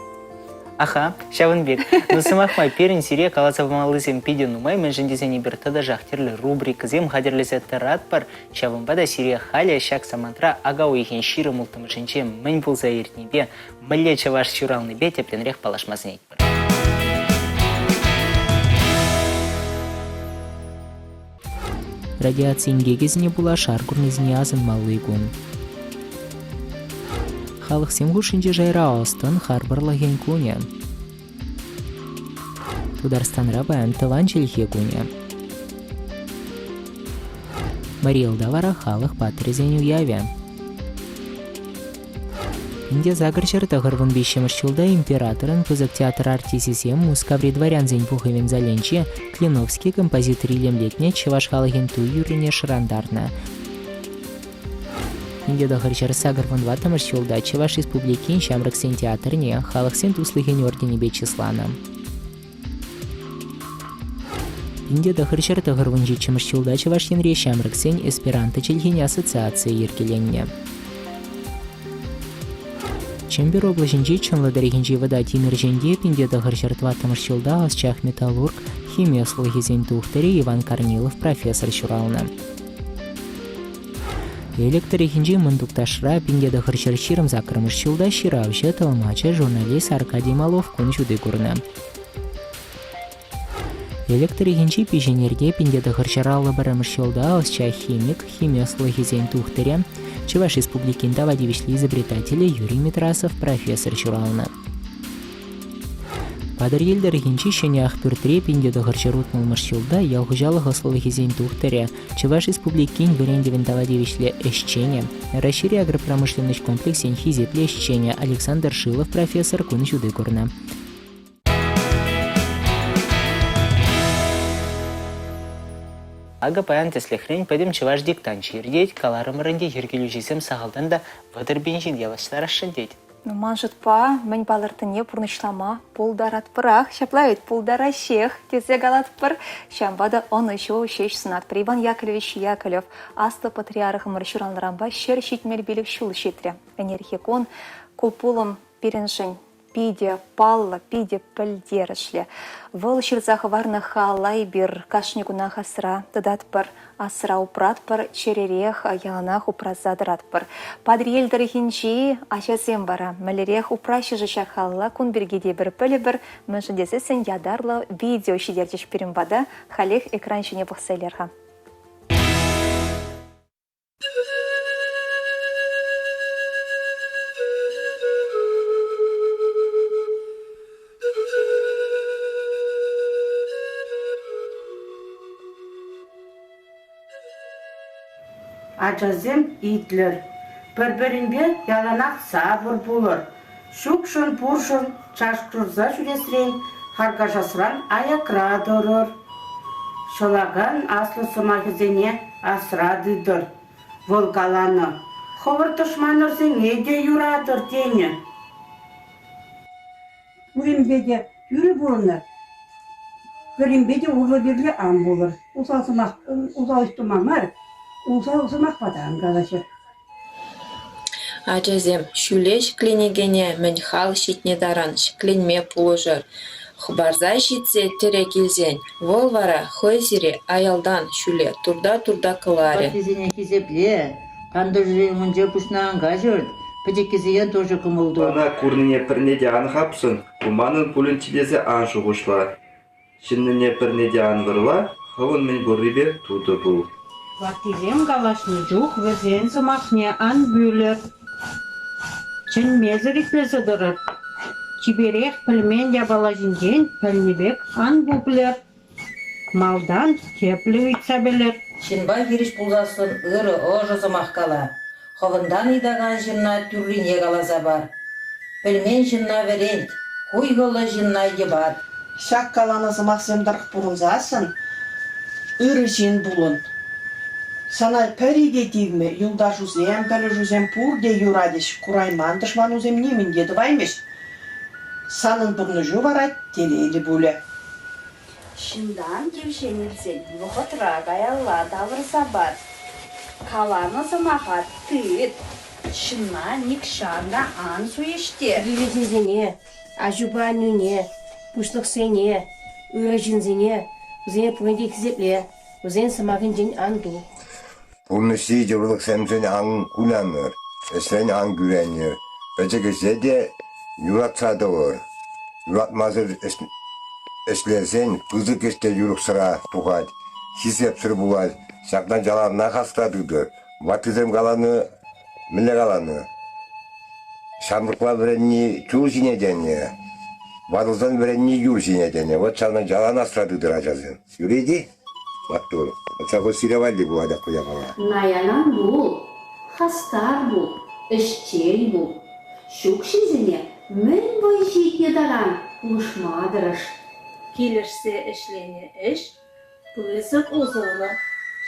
Аха, ҫавӑн пек. Ну, сӑмах май, пирӗн сире каласа памаллисем питӗ нумай, мӗншӗн тесен эпир тӑтӑшах тӗрлӗ рубрикӑсем хатӗрлесе тӑратпӑр. Ҫавӑнпа та сире халӗ ҫак самантра ака уйӑхӗн 26-мӗшӗнче мӗн пулса иртнипе, мӗнле чӑваш ҫуралнипе тӗплӗнрех паллашма сӗнетпӗр. Радиаци инкекӗсене пула шар курнисене асӑнмалли кун. Халӑхсем хушшинчи шайра ӑс-тӑн харпӑрлӑхӗн кунӗ. Тутарстанра паян тӑван чӗлхе кунӗ. Мариэлта вара халӑх паттӑрӗсен уявӗ. Ӗнтӗ 893 ҫулта императорӑн пысӑк театр артисчӗсем Мускаври дворянсен пухӑвӗн залӗнче Клиновский композитор илемлетнӗ чӑваш халӑхӗн туй юррине шӑрантарнӑ. 1984 ҫулта Чӑваш Республикин ҫамрӑксен театрне Халӑхсен туслӑхӗн орденӗпе чысланӑ. 1997 ҫулта Чӑваш Енре ҫамрӑксен эсперанто чӗлхин ассоциацийӗ йӗркеленнӗ. Чӗмпӗр облаҫӗнчи Чӑнлӑ тӑрӑхӗнчи Вӑта Тимӗрҫенте 1904 ҫулта ӑсчах-металлург, хими ӑслӑхӗсен тухтӑрӗ Иван Корнилов профессор ҫуралнӑ. Элӗк тӑрӑхӗнчи Мӑн Тукташра 1928 ҫулта ҫыравҫӑ, тӑлмачӑ, журналист Аркадий Малов кун ҫути курнӑ. Элӗк тӑрӑхӗнчи Пиҫенерте 1951 ҫулта ӑсчах-химик, хими ӑслӑхӗсен тухтӑрӗ, Чӑваш Республикин тава тивӗҫлӗ изобретателӗ Юрий Митрасов профессор ҫуралнӑ. Патӑрьел тӑрӑхӗнчи Ҫӗнӗ Ахпӳртре 1960 ҫулта ял хуҫалӑх ӑслӑлӑхӗсен тухтӑрӗ, Чӑваш Республикин вӗрентӗвӗн тава тивӗҫлӗ ӗҫченӗ, Раҫҫейри агропромышленноҫ комплексӗн хисеплӗ ӗҫченӗ Александр Шилов профессор кун ҫути курнӑ. Акӑ паян тӗслӗхрен пӗтӗм чӑваш диктанчӗ иртет, каларӑмӑр ӗнтӗ йӗркелӳҫӗсем сахалтан та 30 пин ҫын явӑҫтарасшӑн тет. Ну, ман шутпа, мӗн палӑртнине пурнӑҫлама пултаратпӑрах. Ҫапла вӗт, пултараҫҫех тесе калатпӑр. Ҫавӑнпа та ӑнӑҫу ҫеҫ сунатпӑр. Иван Яковлевич Яковлев аслӑ патриархӑмӑр ҫуралнӑранпа 175 ҫул ҫитрӗ. Ӗнерхи кун ку пулӑм пирӗншӗн питӗ паллӑ, питӗ пӗлтерӗшлӗ. Вӑл ҫырса хӑварнӑ халала эпир кашни кунах асра тытатпӑр, асра упратпӑр, чӗререх яланах упраса тӑратпӑр. Патӑрьел тӑрӑхӗнчи ачасем вара мӗнлерех упраҫҫӗ-ши ҫак халала, кун пирки те эпир пӗлӗпӗр, мӗншӗн тесессӗн ятарлӑ видео ҫитерчӗҫ пирӗн пата, халех экран ҫине пӑхса илер-ха. Ачасем итлӗр, пӗр-пӗринпе яланах сапӑр пулӑр. Ҫукшӑн-пуршӑн чашкӑрса ҫӳресрен, харкашасран аякра тӑрӑр. Ҫӑлакан аслӑ сӑмахӗсене асра тытӑр. Вӑл каланӑ: «Хӑвӑр тӑшманӑрсене те юратӑр», тенӗ. Пуринпе те тӳрӗ пурӑнӑр, пӗринпе те урлӑ-пирлӗ ан пулӑр. Усал сӑмах, усал ӗҫ тума мар, усал сӑмахпа та ан калаҫӑр. Ачасем, ҫӳле ҫӗкленекене мӗн хал ҫитнӗ таран ҫӗкленме пулӑшӑр. Хӑпарса ҫитсе тӗрек илсен, вӑл вара хӑй сире аялтан ҫӳле турта-турта кӑларӗ. Ваттисене хисепле, тантӑшӗсен умӗнче пуҫна ан каҫӑрт, пӗчӗккисене тоже кӑмӑл ту. Ӑна курнине пӗрне те ан хапсӑн, ку манӑн пулинччӗ тесе ан шухӑшла. Ҫыннине пӗрне те ан вӑрла, хӑвӑн мӗн пуррипе тутӑ пул. Ваттисем калаҫнӑ чух вӗсен сӑмахне ан пӳлӗр, чӗнмесӗр итлесе тӑрӑр. Чиперех пӗлмен япала ҫинчен пӗлнӗ пек ан пуплӗр. Малтан тӗплӗ ыйтса пӗлӗр. Ҫынпа хирӗҫ пулсассӑн ырӑ, ӑшӑ сӑмах кала. Хӑвӑнтан ыйтакан ҫынна тӳррине каласа пар. Пӗлмен ҫынна вӗрент, хуйхӑллӑ ҫынна йӑпат. Ҫак каланӑ сӑмахсем тӑрӑх пурӑнсассӑн ырӑ ҫын пулӑн. Сана пӗри те тивмӗ, юлташусем, пӗлӗшӳсем пурте юратӗҫ, курайман тӑшманусем нимӗн те тӑваймӗҫ. Санӑн пурнӑҫу вара телейлӗ пулӗ. Ҫынтан кивҫен илсен вӑхӑтра каялла тавӑрса пар. Каланӑ сӑмаха тыт, ҫынна нихҫан та ан суеҫтер. Вилӗхӗсене, аҫупа аннӳне, пуҫлӑхсене, ырӑ ҫынсене, вӗсене пурне те хисепле, вӗсен сӑмахӗнчен ан тух. Пурнӑҫри йывӑрлӑхсемшӗн ан кулянӑр, ӗҫрен ан кӳренӗр. Пӗчӗк ӗҫе те юратса тӑвӑр. Юратмасӑр ӗҫлесен пысӑк ӗҫ те юрӑхсӑра тухать, хисепсӗр пулать. Ҫакна яланах асра тытӑр. Ваттисем каланӑ, мӗнле каланӑ? Ҫамрӑкла вӗренни чул ҫине тенӗ, ватӑлсан вӗренни юр ҫине тенӗ. Вот ҫавна ялан асра тытӑр, ачасем. Юрить-и? Маттур. Ҫакӑ сире валли пулать ку япала. Наянан пул, хастар пул, ӗҫчен пул. Ҫук ҫынсене мӗн вӑй ҫитнӗ таран пулӑшма тӑрӑш. Килӗшсе ӗҫленӗ ӗҫ пысӑк усӑллӑ.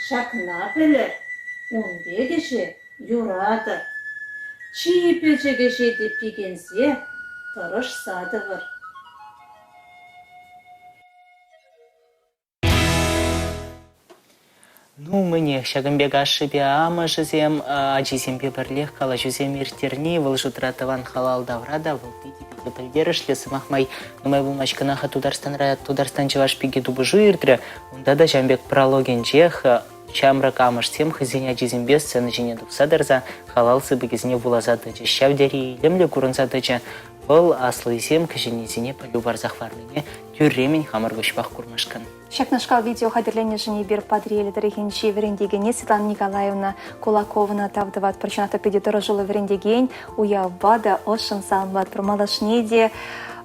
Ҫакна пӗлӗр, ун пек ӗҫе юратӑр. Чи пӗчӗк ӗҫе те пикенсе тӑрӑшса тӑвӑр. Ну, мӗнех, ҫакӑн пек ашшӗпе амӑшӗсем ачисемпе пӗрлех калаҫусем ирттерни, вӑл шутра тӑван халал тавра та вӑл питӗ-питӗ пӗлтерӗшлӗ. Сӑмах май, нумай пулмасть кӑна-ха Тутарстанра Тутарстан чӑваш пики тупӑшу иртрӗ. Унта та ҫавӑн пек прологӗнчех ҫамрӑк амӑшсем хӑйсен ачисемпе сцена ҫине тухса тӑрса халал сыпӑкӗсене вуласа тӑчӗҫ. Ҫав тери илемлӗ курӑнса тӑчӗ. Вӑл аслисем кӗҫӗннисене пӗлӳ парса хӑварнине тӳрремӗн хамӑр куҫпах курмашкӑн. Ҫакнашкал видео хатӗрленӗшӗн эпир Патӑрьел тӑрӑхӗнчи вӗрентекене Светлана Николаевна Кулаковӑна тав тӑватпӑр. Чӑнах та питӗ тӑрӑшуллӑ вӗрентекен уявпа та ӑшшӑн саламлатпӑр. Малашне те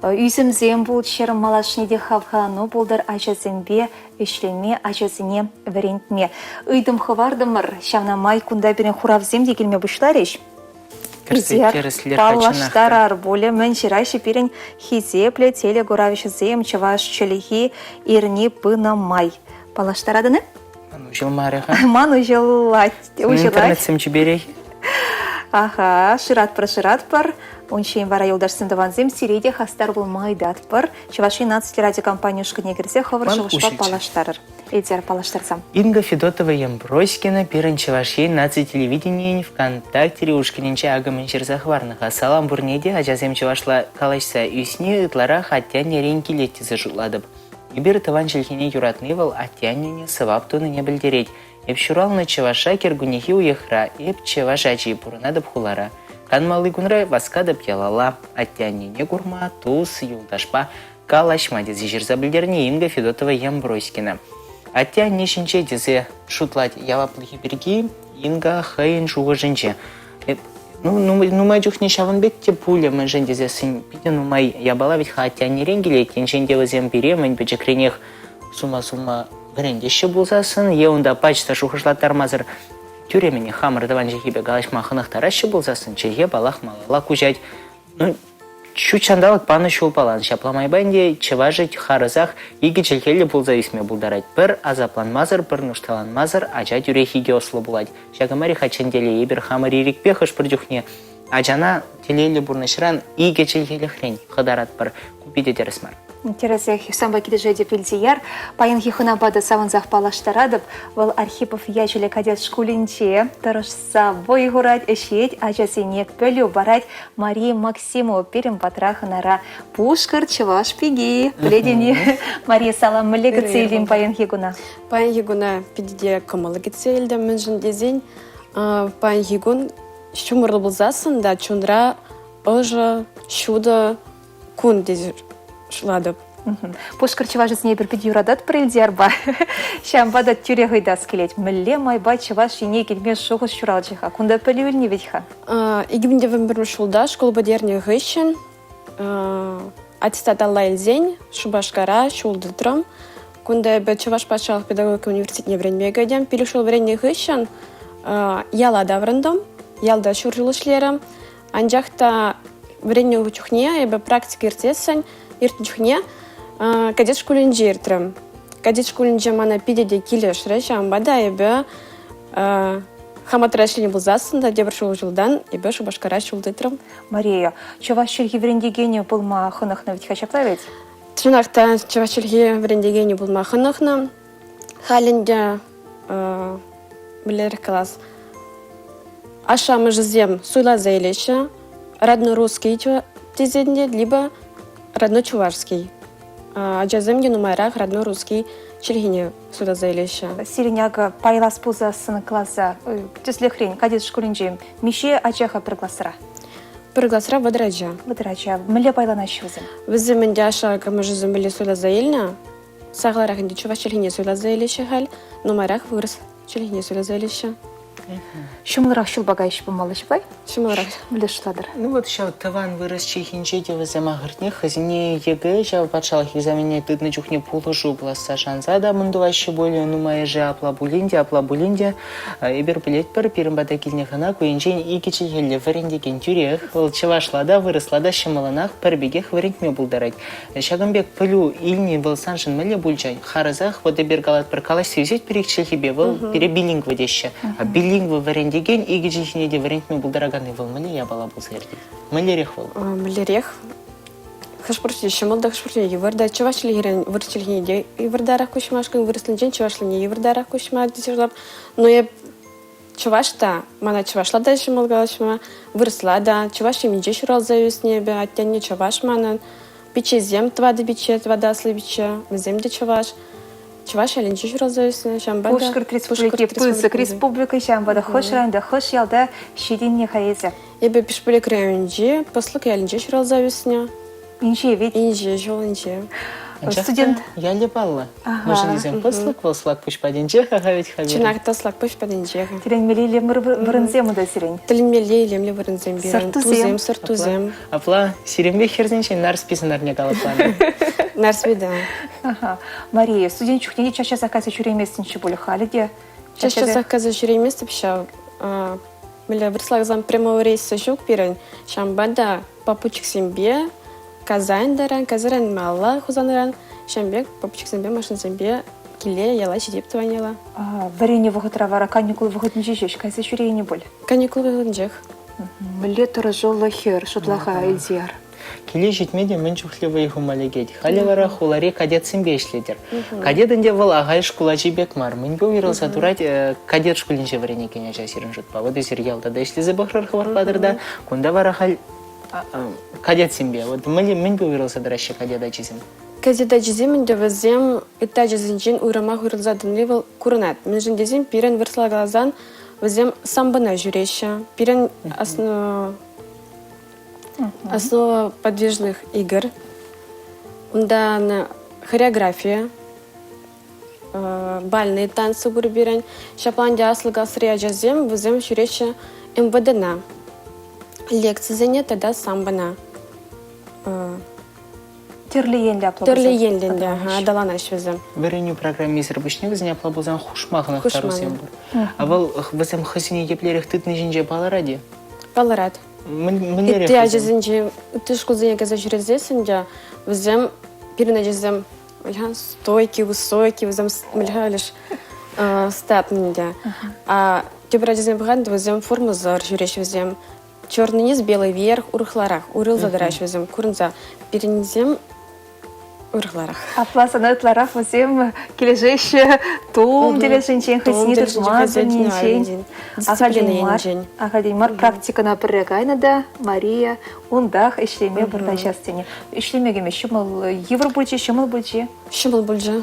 ӳсӗмсем пулччӑр, малашне те хавхалану пултӑр ачасемпе ӗҫлеме, ачасене вӗрентме. Ыйтӑм хӑвартӑмӑр, ҫавна май кунта пирӗн хуравсем те килме пуҫларӗҫ. Тӗрӗслер паллаштарар пулӗ. Мӗн ҫыраҫҫӗ пирӗн хисеплӗ телекуравҫӑсем чӑваш чӗлхи эрни пынӑ май. Паллаштаратӑн-и? Ман уҫӑлмарӗ-ха. Ман уҫӑлать. Интернетсем чиперех. Аха, шыратпӑр, шыратпӑр. Унччен вара юлташсем тӑвансем сире те хастар пулма ыйтатпӑр. Чӑваш Ен наци телерадиокомпани ушкӑнне кӗрсе хӑвӑр Ман шухӑшпа уҫӑлчӗ. паллаштарӑр. Элтияр, паллаштарсам. Инга Федотова Емброськина пирӗн Чӑваш Ен наци телевиденийӗн ВКонтактери ушкӑнӗнче акӑ мӗн ҫырса хӑварнӑ-ха. Салам пурне те, ачасем чӑвашла калаҫса ӳсни ытларах атте-аннерен килет тесе шутлатӑп. Эпир тӑван чӗлхене юратни вӑл атте-аннене сӑвап тунине пӗлтерет. Эп ҫуралнӑ чӑваша кӗркуннехи уйӑхра, эп чӑваш ачи, пурӑнатӑп хулара. Канмалли кунра васкатӑп ялалла, атте-аннене курма, тус, юлташпа калаҫма тесе ҫырса пӗлтернӗ Инга Федотова Ямброськина. Атте-анне ҫинче тесе шутлать яваплӑхӗ пирки Инга хӑйӗн шухӑшӗнче. Ну, нумай чухне ҫавӑн пек те пулӗ, мӗншӗн тесессӗн питӗ нумай япала вӗт-ха атте-аннерен килет. Енчен те вӗсем пире мӗн пӗчӗкренех сума-сума вӗрентеҫҫӗ пулсассӑн е унта пач та шухӑшлаттармасӑр тӳремӗнех хамӑр тӑван чӗлхепе калаҫма хӑнӑхтараҫҫӗ пулсассӑн чӗлхе паллах малалла куҫать. Ну, ҫут ҫанталӑк панӑ ҫул палан. Ҫапла майпа ӗнтӗ чӑвашӗ харӑсах икӗ чӗлхеллӗ пулса ӳсме пултарать. Пӗр асапланмасӑр, пӗр нушталанмасӑр ача тӳрех икӗ ӑслӑ пулать. Ҫакӑ мар-и-ха чӑн телей эпир хамӑр ирӗкпе хӑш-пӗр чухне ачана телейлӗ пурнӑҫран икӗ чӗлхелӗхрен хӑтаратпӑр. Ку питӗ тӗрӗс мар. Тӗрӗсех, санпа килӗшетӗп, Илтияр. Паянхи хӑнапа та савӑнсах паллаштаратӑп. Вӑл Архипов ячӗллӗ кадет шкулӗнче тӑрӑшса вӑй хурать, ӗҫлет, ачасене пӗлӳ парать. Мария Максимова пирӗн патра хӑнара. Пушкӑрт чӑваш пики. Пӗлетӗн-и? Мария, салам, мӗнле кӗтсе илтӗн паянхи куна? Паянхи куна питӗ те кӑмӑллӑ кӗтсе илтӗм, мӗншӗн тесен паянхи кун ҫумӑрлӑ пулсассӑн та чунра ӑшӑ, ҫутӑ кун тесе шутлатӑп. Пушкӑрт чӑвашӗсене эпир питӗ юрататпӑр Илтиярпа. Ҫавӑнпа та тӳрех ыйтас килет. Мӗнле майпа чӑваш ене килме шухӑш ҫуралчӗ-ха? Кунта пӗлӳ илнӗ вӗт-ха. 2001 ҫулта шкул пӗтернӗ хыҫҫӑн аттестат алла илсен Шупашкара ҫул тытрӑм. Кунта эпӗ Чӑваш патшалӑх педагогика университетне вӗренме кӗтӗм. Пилӗк ҫул вӗреннӗ хыҫҫӑн яла таврӑнтӑм. Ялта ҫур ҫул ӗҫлерӗм. Анчах та вӗреннӗ чухне эпӗ практика иртсессӗн иртнӗ чухне кадет шкулӗнче иртрӗм. Кадет шкулӗнче мана питӗ те килӗшрӗ, ҫавӑнпа та эпӗ хаматра ӗҫленӗ пулсассӑн та тепӗр ҫул ҫултан эпӗ Шупашкара ҫул тытрӑм. Мария, чӑваш чӗлхи вӗрентекенӗ пулма хӑнӑхнӑ вӗт-ха ҫапла вӗт? Чӑнах та чӑваш чӗлхи вӗрентекенӗ пулма хӑнӑхнӑ. Халь ӗнтӗ мӗнлерех калас, ашшӗ-амӑшӗсем суйласа илеҫҫӗ. Родной русский тесен те, либо родной чувашский. Ачасем те нумайрах родной русский чӗлхине суйласа илеҫҫӗ. Сирӗн акӑ пайлас пулсассӑн класа, тӗслӗхрен, кадет шкулӗнче миҫе ача-ха пӗр класра? Пӗр класра 30 ача. 30 ача. Мӗнле пайланаҫҫӗ вӗсем? Вӗсем ӗнтӗ ашшӗ-амӑшӗсем мӗнле суйласа илнӗ, Сахалрах ӗнтӗ чӑваш чӗлхине суйласа илеҫҫӗ халь, нумайрах вырӑс чӗлхине суйласа илеҫҫӗ. Ҫӑмӑлрах ҫулпа кайӗҫ пулмалла ҫапла? Ҫӑмӑлрах. Мӗнле шутлатӑр? Ну вот ҫав тӑван вырӑс чӗлхинче те вӗсем ахӑртнех хӑйсене ЕГЭ ҫав патшалӑх экзаменне тытнӑ чухне пулӑшу пуласса шанса та мӑн тӑваҫҫӗ пуль нумайӑшӗ апла пулин те, апла пулин те эпир пӗлетпӗр, пирӗн пата килнӗ хӑна ку енчен икӗ чӗлхеллӗ вӗрентекен тӳрех, вӑл чӑвашла та, вырӑсла та ҫӑмӑллӑнах пӗр пекех вӗрентме пултарать. Ҫакӑн пек пӗлӳ илни вӑл саншӑн мӗнле пулчӗ? Харӑсах вот эпир калатпӑр, калаҫса ӳсет пӗр ик чӗлхепе, вӑл пире билингва теҫҫӗ. А билингва вӗрентекен икӗ чӗлхене те вӗрентме пултараканни вӑл мӗнле япала пулса иртет? Мӗнлерех вӑл? Мӗнлерех? Хӑш-пӗр ҫӑмӑл та, хӑш-пӗр йывӑр та. Чӑваш чӗлхерен вырӑс чӗлхине те йывӑртарах куҫмашкӑн, вырӑслинчен чӑвашлине йывӑртарах куҫма тесе шутлап. Но эп Чӑваш та, мана чӑвашла та ҫӑмӑл калаҫма, вырӑсла та. Чӑваш ҫемйинче ҫуралса ӳснӗ эпӗ, атте-анне чӑваш манӑн. Пиччесем тӑватӑ пичче, тӑватӑ аслӑ пичче, вӗсем те чӑваш. Чӑваш ялӗнче ҫуралса ӳснӗ, ҫавӑнпа та Пушкӑрт Республики пысӑк республика, ҫавӑнпа та хӑш районта, хӑш ялта ҫитӗннӗ-ха эсӗ? Эпӗ Пишпӳлек районӗнчи Пӑслӑк ялӗнче ҫуралса ӳснӗ. Инҫе ведь? Инҫе ҫул инҫе. Анчах Студент. та ялӗ паллӑ. Мӑшӑрӗсем пӑслӑк вӑл Слакпуҫ патӗнче ха ведь-ха. Чӑнах та Слакпуҫ патӗнче. Тӗлӗнмелле илемлӗ вырӑнсем унта сирӗн. Тӗлӗнмелле илемлӗ вырӑнсем пирӗн. Сӑрт-тусем. Тусем, сӑрт-тусем. Апла сирӗнпе хӗрсенчен Нарспи сӑнарне калӑпланӑ. Нарспи, да. Ага. Мария, студент чухне те час-часах кайса ҫӳреместӗнччӗ пуль халӗ те. Час-часах кайса ҫӳрейместӗп ҫав. Мӗнле вырӑсла каласан прямой рейсӗ ҫук пирӗн. Ҫавӑнпа та попутчиксемпе Казань таран, Казанран малалла Хусанран ҫавӑн пек попутчиксемпе машинсемпе киле яла ҫитеп тӑван яла. Вӗреннӗ вӑхӑтра вара каникул вӑхӑтӗнче ҫеҫ кайса ҫӳрейнӗ пуль? Каникул вӑхӑтӗнчех. Мӗнле тӑрӑшуллӑ хӗр, шутлаха Элтияр. Киле ҫитме те мӗн чухлӗ вӑй хума лекет. Халӗ вара хулари кадетсемпе ӗҫлетӗр. Кадет ӗнтӗ вӑл ахаль шкул ачи пек мар. Мӗнпе уйрӑлса турать кадет шкулӗнче вӗренекен ача сирӗн шутпа? Вот эсир ялта та ӗҫлесе пӑхрӑр хӑвӑртлатӑр та, кунта вара халь кадетсемпе. Вот мӗнпе уйрӑлса тӑраҫҫӗ кадет ачисем? Кадет ачисем ӗнтӗ вӗсем ытти ачасенчен уйрӑмах уйрӑлса тӑни вӑл курӑнать. Мӗншӗн тесен пирӗн вырӑсла каласан вӗсем самбӑна ҫӳреҫҫӗ. Пирӗн Основа подвижных игр. Унтан хореография, бальные танцы пур пирӗн. Ҫапла ӗнтӗ аслӑ класри ачасем вӗсем ҫӳреҫҫӗ МВДна, лекцисене тата самбӑна. Тӗрлӗ енлӗ апла Тӗрлӗ енлӗ ӗнтӗ аталанаҫҫӗ вӗсем. Вӗренӳ программисӗр пуҫне вӗсен апла пулсан хушма хӑнӑхтарусем пур. А вӑл вӗсем хӑйсене еплерех тытни ҫинче палӑрать-и? Палӑрать. Мӗнлерех Ытти ачасенче, ытти шкулсене кӗрсе ҫӳресессӗн те вӗсем, пирӗн ачасем стойки, высокие, вӗсем мӗнле лишь статный ӗнтӗ. А тепӗр ачасем пӑхатӑн, вӗсем формӑсӑр ҫӳреҫҫӗ вӗсем. Черный низ, белый верх, урӑхларах, уйрӑлса тӑраҫҫӗ вӗсем, курӑнса. Пирӗннисем урӑхларах. Апла сана ытларах вӗсем килӗшеҫҫӗ тум тӗлӗшӗнчен, хӑйсене тытма пӗлнинчен. Ахальтен мар, ахальтен мар практикӑна пӗрре кайнӑ та Мария унтах ӗҫлеме вырнаҫас тенӗ. Ӗҫлеме кӗме ҫӑмӑл, йывӑр пулчӗ, ҫӑмӑл пулчӗ? Ҫӑмӑл пулчӗ.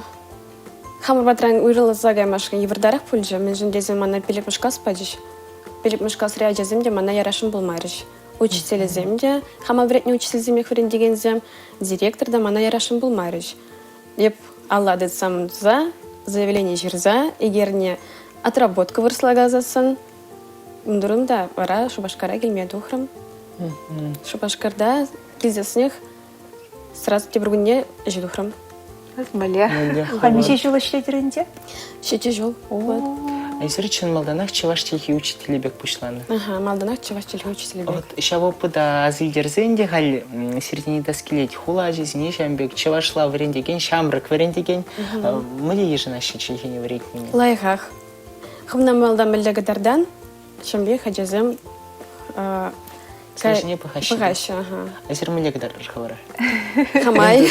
Хамӑр патран уйрӑлса каймашкӑн йывӑртарах пулчӗ, мӗншӗн тесен мана пиллӗкмӗш класс пачӗҫ. Пиллӗкмӗш класри ачасем те мана ярасшӑн пулмарӗҫ. Учителӗсем те, хама вӗрентнӗ учительсемех вӗрентекенсем, директор та мана ярасшӑн пулмарӗҫ. Эп алла тытсам туса, заявлени ҫырса икерне отработка вырӑсла каласассӑн турӑм та вара Шупашкара килме тухрӑм. Шупашкарта килсессӗнех Сразу тепӗр кунне ӗҫе тухрӑм. Мӗнле? Халь миҫе ҫул ӗҫлетӗр ӗнтӗ? Ҫичӗ ҫул. Эсир чӑн малтанах чӑваш чӗлхи учителӗ пек пуҫланӑ. Ага, малтанах чӑваш чӗлхи учителӗ пек. Вот ҫав опыта ас илтерсен те халь сиртен ыйтас килет. Хула ачисене ҫавӑн пек чӑвашла вӗрентекен, ҫамрӑк вӗрентекен мӗнле йышӑнаҫҫӗ чӗлхене вӗрентнине? Лайӑхах. Хӑвна малтан мӗнле кӑтартан, ҫавӑн пек ачасем Ҫине пӑхаҫҫӗ. Пӑхаҫҫӗ, ага. Эсир мӗнле кӑтартрӑр хӑвӑра? Хамай.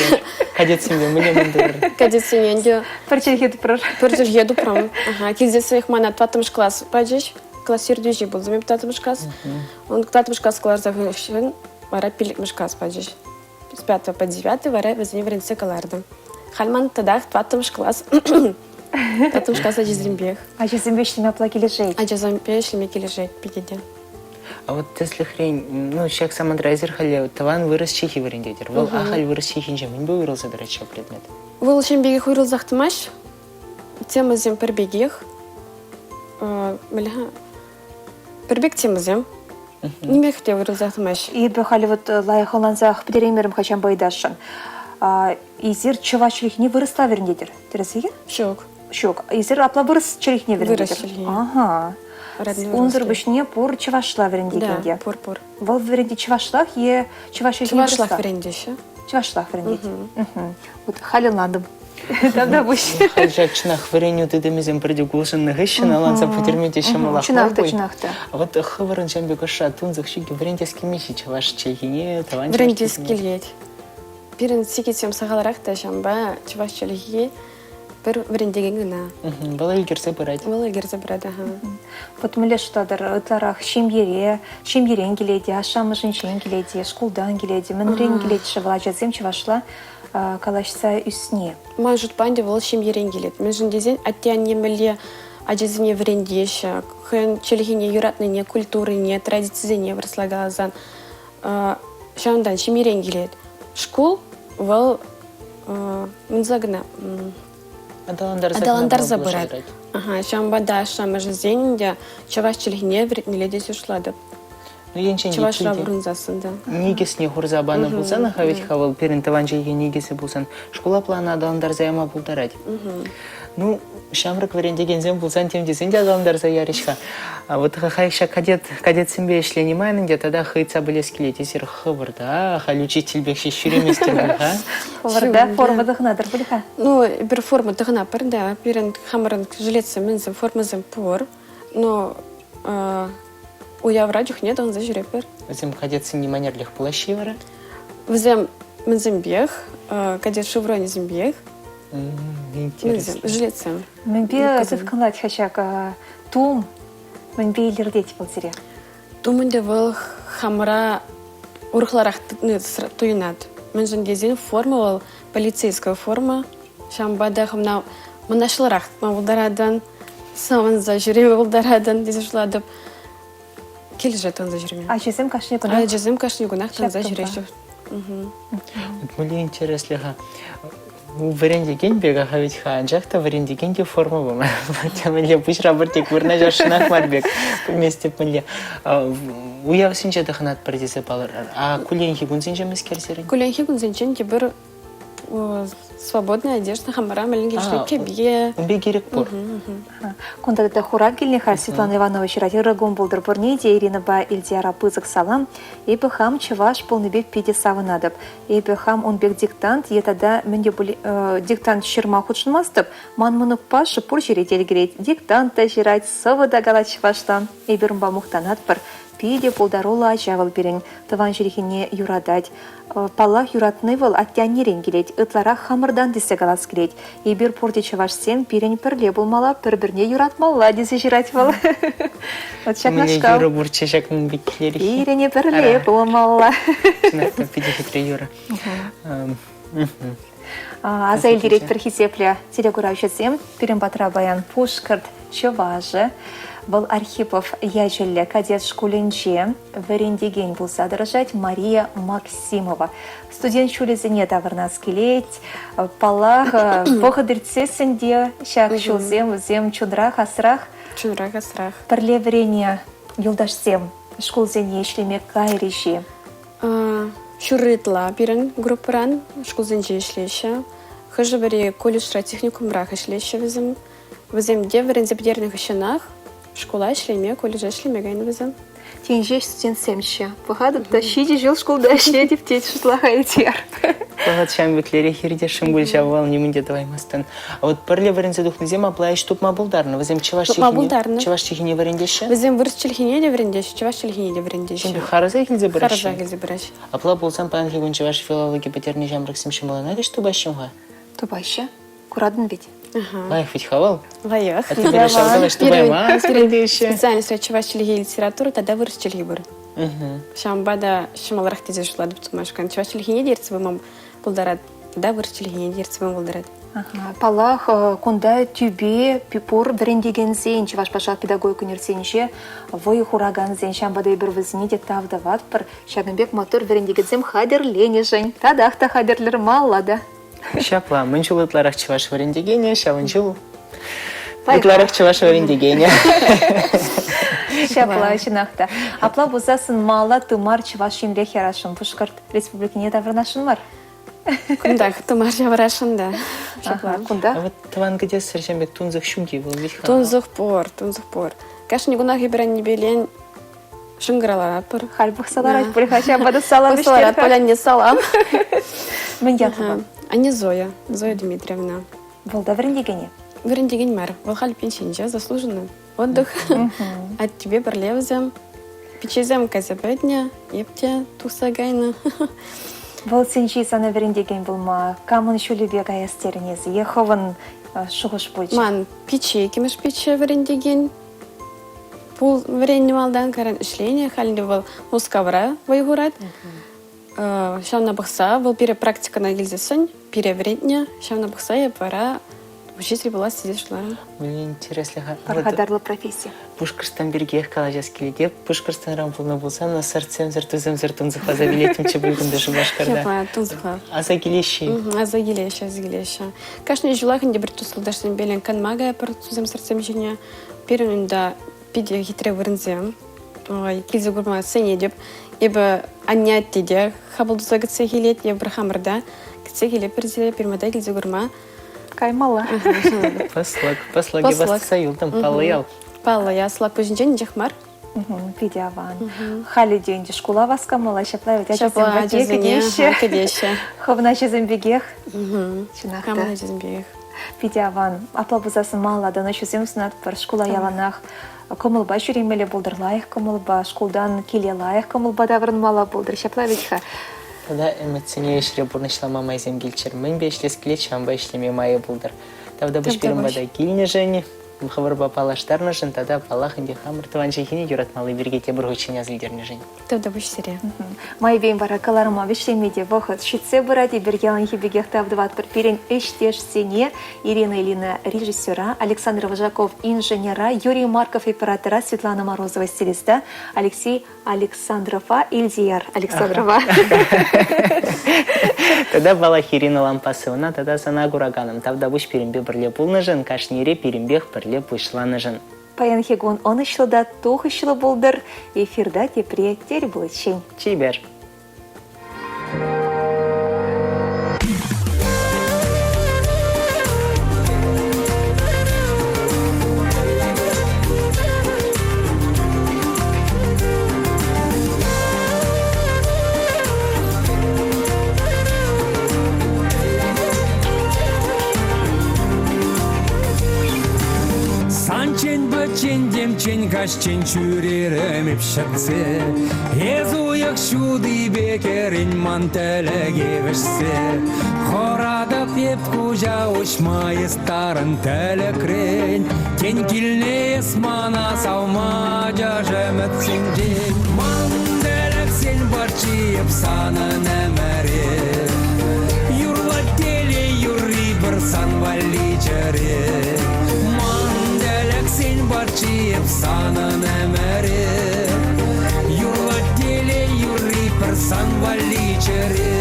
Кадетсемпе мӗнле мӗн турӑр? Кадетсене ӗнтӗ. Пӗр чӗлхе тупрӑр. Пӗр чӗлхе тупрӑм. Ага. Килсессӗнех мана тӑваттӑмӗш класс пачӗҫ. Класс ертӳҫи пултӑм эп тӑваттӑмӗш класс. Он тӑваттӑмӗш класс кӑларса хыҫҫӑн вара пиллӗкмӗш класс пачӗҫ. С пятого по девятый вара вӗсене вӗрентсе кӑлартӑм. Халь ман татах тӑваттӑмӗш класс. Тӑваттӑмӗш класс ачисемпех. Ачасемпе ӗҫлеме апла килӗшет? Ачасемпе ӗҫлеме килӗшет питӗ те. А вот тӗслӗхрен, ну, ҫак самантра эсир халӗ тӑван вырӑс чӗлхи вӗрентетӗр. Вӑл ахаль вырӑс чӗлхинче мӗнпе уйрӑлса тӑрать ҫав предмет? Вӑл ҫын пекех уйрӑлсах тӑмасть. Темӑсем пӗр пекех. Мӗнле-ха? Пӗр пек темӑсем. Нимех те уйрӑлсах тӑмасть. Эпӗ халӗ вот лайӑх ӑнлансах пӗтереймерӗм-ха ҫавӑнпа ыйтасшӑн. Эсир чӑваш чӗлхине вырӑсла вӗрентетӗр, тӗрӗс-и? Ҫук. Ҫук. Эсир апла вырӑс чӗлхине вӗрентетӗр? Вырӑс чӗлхи. Ага. Унсӑр пуҫне пур чӑвашла вӗрентекен те. Да, пур, пур. Вӑл вӗрентет чӑвашлах е чӑваш чӗлхине Чӑвашлах вӗрентеҫҫӗ. Чӑвашлах вӗрентет. Вот халь ӑнлантӑм. Тавтапуҫ. Халь ҫак чӑнах вӗренӳ тытӑмӗсем пӗрте улшӑннӑ хыҫҫӑн ӑнланса пӗтерме те ҫӑмӑлах Чӑнах та, чӑнах та. Вот хӑвӑрӑн ҫам пек ӑшша тунсӑх ҫук вӗрентес килмест-и чӑваш чӗлхине, тӑван чӑваш Вӗрентес килет. Пирӗн сикетсем сахалрах та ҫавӑнпа чӑваш чӗлхи пӗр вӗрентекен кӑна. Вӑл ӗлкӗрсе пырать. Вӑл ӗлкӗрсе пырать, аха. Вот мӗнле шутлатӑр, ытларах ҫемьере, ҫемьерен килет-и, ашшӗ-амӑшӗнчен килет-и, шкултан килет-и, мӗнрен килет-ши вӑл ачасем чӑвашла калаҫса ӳсни? Ман шутпа ӗнтӗ вӑл ҫемьерен килет. Мӗншӗн тесен атте-анне мӗнле ачасене вӗрентеҫҫӗ, хӑйӗн чӗлхине юратнине, культурине, традицисене вырӑсла каласан, ҫавӑнтан ҫемьерен килет. Шкул вӑл мӗнсе кӑна аталантарса, аталантарса пырать. Ага, ҫавӑнпа та ашшӗ-амӑшӗсен те чӑваш чӗлхине вӗрентмелле тесе шутлатӑп. Ну, енчен Чӑвашра пурӑнсассӑн та. Никӗсне хурса панӑ пулсан, ха вӗт-ха вӑл пирӗн тӑван чӗлхе никӗсӗ пулсан, шкула плана аталантарса яма пултарать. Ну, ҫамрӑк вӗрентекенсем пулсан тем тесен те аталантарса ярӗҫ-ха. А вот халь ҫак кадет, кадетсемпе ӗҫлени май ӗнтӗ тата ыйтса пӗлес килет. Эсир хӑвӑр та халь учитель пек ҫеҫ ҫӳреместӗр пуль-ха? Хӑвӑрта форма тӑхӑнатӑр пуль-ха? Ну, эпир форма тӑхӑнатпӑр, да. Пирӗн хамӑрӑн жилетсем, мӗнсем, формӑсем пур. Но... Уявра чухне тӑхӑнса ҫӳретпӗр. Вӗсем кадетсен манерлӗх пулаҫҫӗ-и вара? Вӗсем мӗнсемпех, кадет шевронӗсемпех. Интересно. Жилетсем. Мӗнпе тыткӑнлать-ха ҫак тум? Мӗнпе илӗртет вӑл сире? Тум ӗнтӗ вӑл хамӑра урӑхларах туйӑнать. Мӗншӗн тесен форма вӑл полицейская форма. Ҫавӑнпа та хӑвна мӑнаҫлӑрах тытма пултаратӑн, савӑнса ҫӳреме пултаратӑн тесе шутлатӑп. Килӗшет тӑнса ҫӳреме. Ачасем кашни кунах? Ачасем кашни кунах тӑнса ҫӳреҫҫӗ. Мӗнле интереслӗ-ха. Вӗрентекен пек аха вӗт-ха, анчах та вӗрентекен те форма пулман. Мӗнле пуҫра пӗртек вырнаҫасшӑнах мар пек. Пӗлместӗп мӗнле. Уявсенче тӑхӑнатпӑр тесе палӑртар. А кулленхи кунсенче мӗскер сирӗн? Кулленхи кунсенчен тепӗр свободная одежда хамӑра мӗнле килӗшет кӗпе. Ун пек ирӗк пур. Кунта тата хурав килнӗ-ха Светлана Иванова ҫырать. Ырӑ кун пултӑр пурне те Иринӑпа Ильдияра пысӑк салам. Эпӗ хам чӑваш пулнипе питӗ савӑнатӑп. Эпӗ хам ун пек диктант е тата мӗн те пулин диктант ҫырма хутшӑнмастӑп. Ман мӑнук Паша пур ҫӗре те ӗлкӗрет. Диктант та ҫырать, сӑвӑ та калать чӑвашла. Эпир унпа мухтанатпӑр. Питӗ пултаруллӑ ача вӑл пирӗн. Тӑван чӗлхене юратать. Паллах, юратни вӑл атте-аннерен килет, ытларах хамӑртан тесе калас килет. Эпир пурте чӑвашсем, пирӗн пӗрле пулмалла, пӗр-пӗрне юратмалла тесе ҫырать вӑл. Вот ҫакнашкал. Юрӑ пурччӗ ҫакӑн пек килерехи. Пирӗн пӗрле пулмалла. Чӑнах та питӗ хитре юрӑ. Аса илтеретпӗр хисеплӗ телекуравҫӑсем. Пирӗн патра паян Пушкӑрт чӑвашӗ. Вӑл Архипов ячӗллӗ кадет шкулӗнче вӗрентекен пулса тӑрӑшать Мария Максимова. Студент ҫулӗсене таврӑнас килет. Паллах, вӑхӑт иртсессӗн те ҫак ҫулсем вӗсем чунрах, асрах. Чунрах, асрах. Пӗрле вӗреннӗ юлташсем шкулсене ӗҫлеме кайрӗҫ-и? Ҫурри ытла пирӗн группӑран шкулсенче ӗҫлеҫҫӗ. Хӑшӗ-пӗри колледжра, техникумрах ӗҫлеҫҫӗ вӗсем. Вӗсем те вӗренсе пӗтернӗ хыҫҫӑнах шкула ӗҫлеме, колледжа ӗҫлеме кайнӑ вӗсем. Тин ҫеҫ студентсемччӗ. Пӑхатӑп та ҫичӗ ҫул шкулта ӗҫлетӗп тет шутлаха Элтияр. Вӑхӑт ҫам пеклерех иртесшӗн пуль ҫав вӑл нимӗн те тӑваймастӑн. А вот пӗрле вӗренсе тухнисем апла ӗҫ тупма пултарнӑ. Вӗсем чӑваш Тупма чӗлхине, пултарнӑ. чӑваш чӗлхине вӗрентеҫҫӗ? Вӗсем вырӑс чӗлхине те вӗрентеҫҫӗ, чӑваш чӗлхине те вӗрентеҫҫӗ. Ҫын пек харӑсах илсе пыраҫҫӗ? Харӑсах илсе пыраҫҫӗ. Апла пулсан паянхи кун чӑваш филологи пӗтернӗ ҫамрӑксем ҫӑмӑллӑнах ӗҫ тупаҫҫӗ-ха? Тупаҫҫӗ. Куратӑн вӗт. Лайӑх вӗт-ха вӑл. Лайӑх. А теперь ҫавсем ӗҫ тупаймасть вӗрентеҫҫӗ. Специальностьра чӑваш чӗлхи литература тата вырӑс чӗлхи пур. Ҫавӑнпа та ҫӑмӑлрах тесе шутлатӑп тумашкан. Чӑваш чӗлхине те ертсе пыма пултарать, тата вырӑс чӗлхине те ертсе пыма пултарать. Паллах, кунта тӳпе пур вӗрентекенсен Чӑваш патшалӑх педагогика университетӗнче вӑй хуракансен, ҫавӑнпа та эпир вӗсене те тав тӑватпӑр. Ҫакӑн пек маттур вӗрентекенсем хатӗрленӗшӗн татах та хатӗрлер малла та. Ҫапла, мӗн чул ытларах чӑваш вӗрентекенӗ, ҫавӑн чул ытларах чӑваш вӗрентекенӗ. Ҫапла, чӑнах та. Апла пулсассӑн малла тымар Чӑваш Енрех ярасшӑн, Пушкӑрт Республикине таврӑнасшӑн мар. Кунтах тымар ҫавӑрасшӑн та. Ҫапла. Кунта? А вот тӑван кӗтессӗр ҫын пек тунсӑх ҫук-и вӑл вӗт-ха? Тунсӑх пур, тунсӑх пур. Кашни кунах эпир аннепелен Шӑнкӑравлатпӑр. Халь пӑхса ларать пуль-ха, ҫавӑнпа та салам Пӑхса ларать пуль, анне, салам. Мӗн ятлӑ вӑл? Анне Зоя, Зоя Дмитриевна. Вӑл та вӗрентекен-и? Вӗрентекен мар. Вӑл халь пенсинче, заслуженный отдых. Аттепе пӗрле вӗсем. Пиччесем кайса пӗтнӗ, эп те тухса кайнӑ. Вӑл сенчи сана вӗрентекен пулма камӑн ҫулӗпе каяс терӗн эсӗ е хӑвӑн шухӑш пулчӗ? Ман пичче, иккӗмӗш пичче вӗрентекен. Пул вӗреннӗ малтан, кайран ӗҫленӗ. Халь ӗнтӗ вӑл Мускавра вӑй хурать. Ҫавна пӑхса вӑл пире практикӑна килсессӗн пире вӗрентнӗ. Ҫавна пӑхса эп вара учитель пулас тесе шутларӑм. Мне интереслӗ-ха. Пархатарлӑ професси. Пушкӑртстан пиркиех калаҫас килет. Эп Пушкӑртстанран пулнӑ пулсан сӑртсемсӗр, тусемсӗр тунсӑхласа вилеттӗмччӗ пуль кунта Шупашкарта. Ҫапла, тунсӑхла. Аса килеҫҫӗ-и? Аса килеҫҫӗ, аса килеҫҫӗ. Кашни ҫулах ӗнтӗ пӗр туслӑ канма каятпӑр тусем-сӑртсем ҫине. Пирӗн унта питӗ хитре вырӑнсем. Ой, килсе курма сӗнетӗп. Эпӗ анне атте те хапӑл туса кӗтсе килет, эпир хамӑр та кӗтсе килетпӗр сире пирмата килсе курма. Каймалла. Пӑслӑк, пӑслӑк эп юлтӑм, паллӑ ял. Паллӑ ял, Слакпуҫӗнчен инҫех мар. Питӗ аван. Халӗ те ӗнтӗ шкула васкамалла, ҫапла вӗт ачасем Ҫапла, патне ачасене кӗтеҫҫӗ. кӗтеҫҫӗ. Хӑвӑн ачасем пекех. Чӑнах та. Хамӑн ачасем пекех. Питӗ аван. Апла пулсассӑн малалла та ӑнӑҫусем сунатпӑр. Шкула яланах. кӑмӑлпа ҫӳремелле пултӑр, лайӑх кӑмӑлпа, шкултан киле лайӑх кӑмӑлпа таврӑнмалла пултӑр. Ҫапла вӗт-ха. Тата ӗмӗтсене ӗҫре пурнӑҫлама майсем килччӗр. Мӗнпе ӗҫлес килет, ҫавӑнпа ӗҫлеме майӗ пултӑр. Тавтапуҫ пирӗн пата килнӗшӗн, хӑвӑрпа паллаштарнӑшӑн тата, паллах, ӗнтӗ хамӑр тӑван чӗлхене юратмалли пирки тепӗр хутчен аса илтернӗшӗн. Тавтапуҫ сире. Майӗпен вара кӑларӑма вӗҫлеме те вӑхӑт ҫитсе пырать. Эпир яланхи пекех тав тӑватпӑр пирӗн ӗҫтешсене, Ирина Ильина режиссера, Александр Вожаков инженера, Юрий Марков оператора, Светлана Морозова стилиста, Алексей Александрова, Ильдияр Александрова. Тата паллах Ирина Лампасовӑна тата сана кураканӑм тавтапуҫ пирӗнпе пӗрле пулнӑшӑн, кашни ире пирӗнпех пӗрле пуҫланӑшӑн. Паянхи кун ӑнӑҫлӑ та тухӑҫлӑ пултӑр. Эфирта тепре тӗл пуличчен. Чипер. Санчен пӗччен темчен каҫчен ҫӳрерӗм эп ҫӗтсе. Эс уйӑх ҫутипе кӗрен ман тӗлӗке вӗҫсе. Хӑратӑп эп куҫа уҫма эс тарӑн тӗлӗкрен. Тен килне эс мана савма ачаш ӗмӗтсенчен. Ман тӗлӗксен патши эп санӑн ӗмӗре. Юрлать телей юрри пӗр сан валли чӗре. Ман тӗлӗксен патши эп санӑн ӗмӗре. Юрлать телей юрри пӗр сан валли чӗре.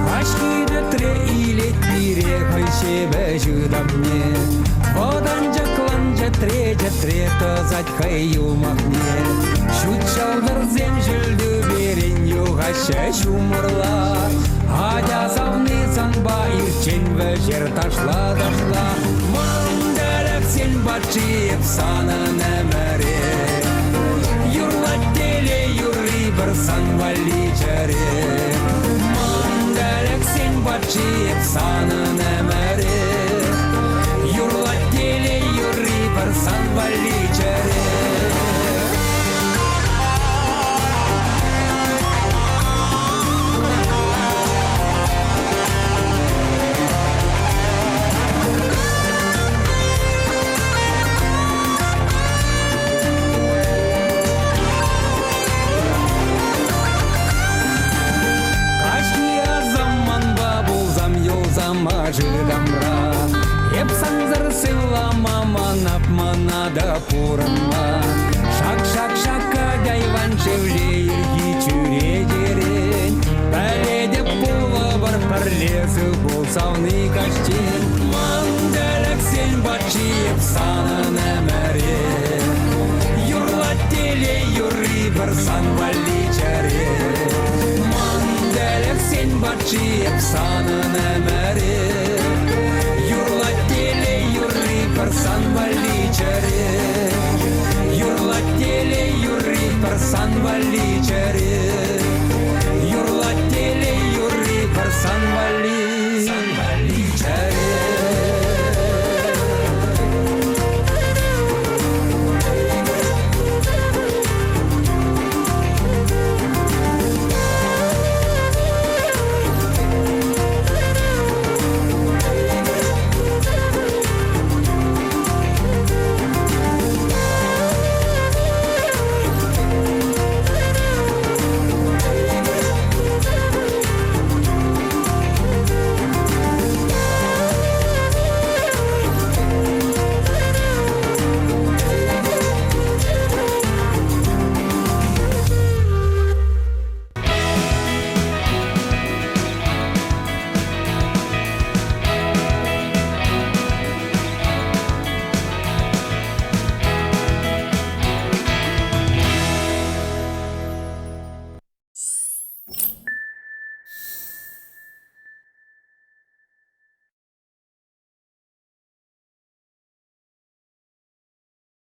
Каҫхи тӗтре илет пире хӑй ҫепӗҫ ытамне. Вӑтанчӑклӑн чӗтре-чӗтре тӑсать хӑй юмахне. Ҫут ҫӑлтӑрсем ҫӳл тӳперен юхаҫҫӗ ҫумӑрла. Атя савни санпа ирччен вӗҫер ташла-ташла. Ман тӗлӗксен патши эп санӑн ӗмӗре. Юрлать телей юрри пӗр сан валли чӗре. Ман тӗлӗксен патши эп санӑн ӗмӗре. Юрлать телей юрри пӗр сан валли чӗре. Каҫхи асамманпа пулсам юлсам ашытамра. Эп сансӑр сывлама манап мана та пурӑнма. Шак-шак-шак катайван шевле ирхи чӳречерен. Пӗлетӗп пулӑпӑр пӗрле сыв пул савни каҫчен. Ман тӗлӗксен патши эп санӑн ӗмӗре.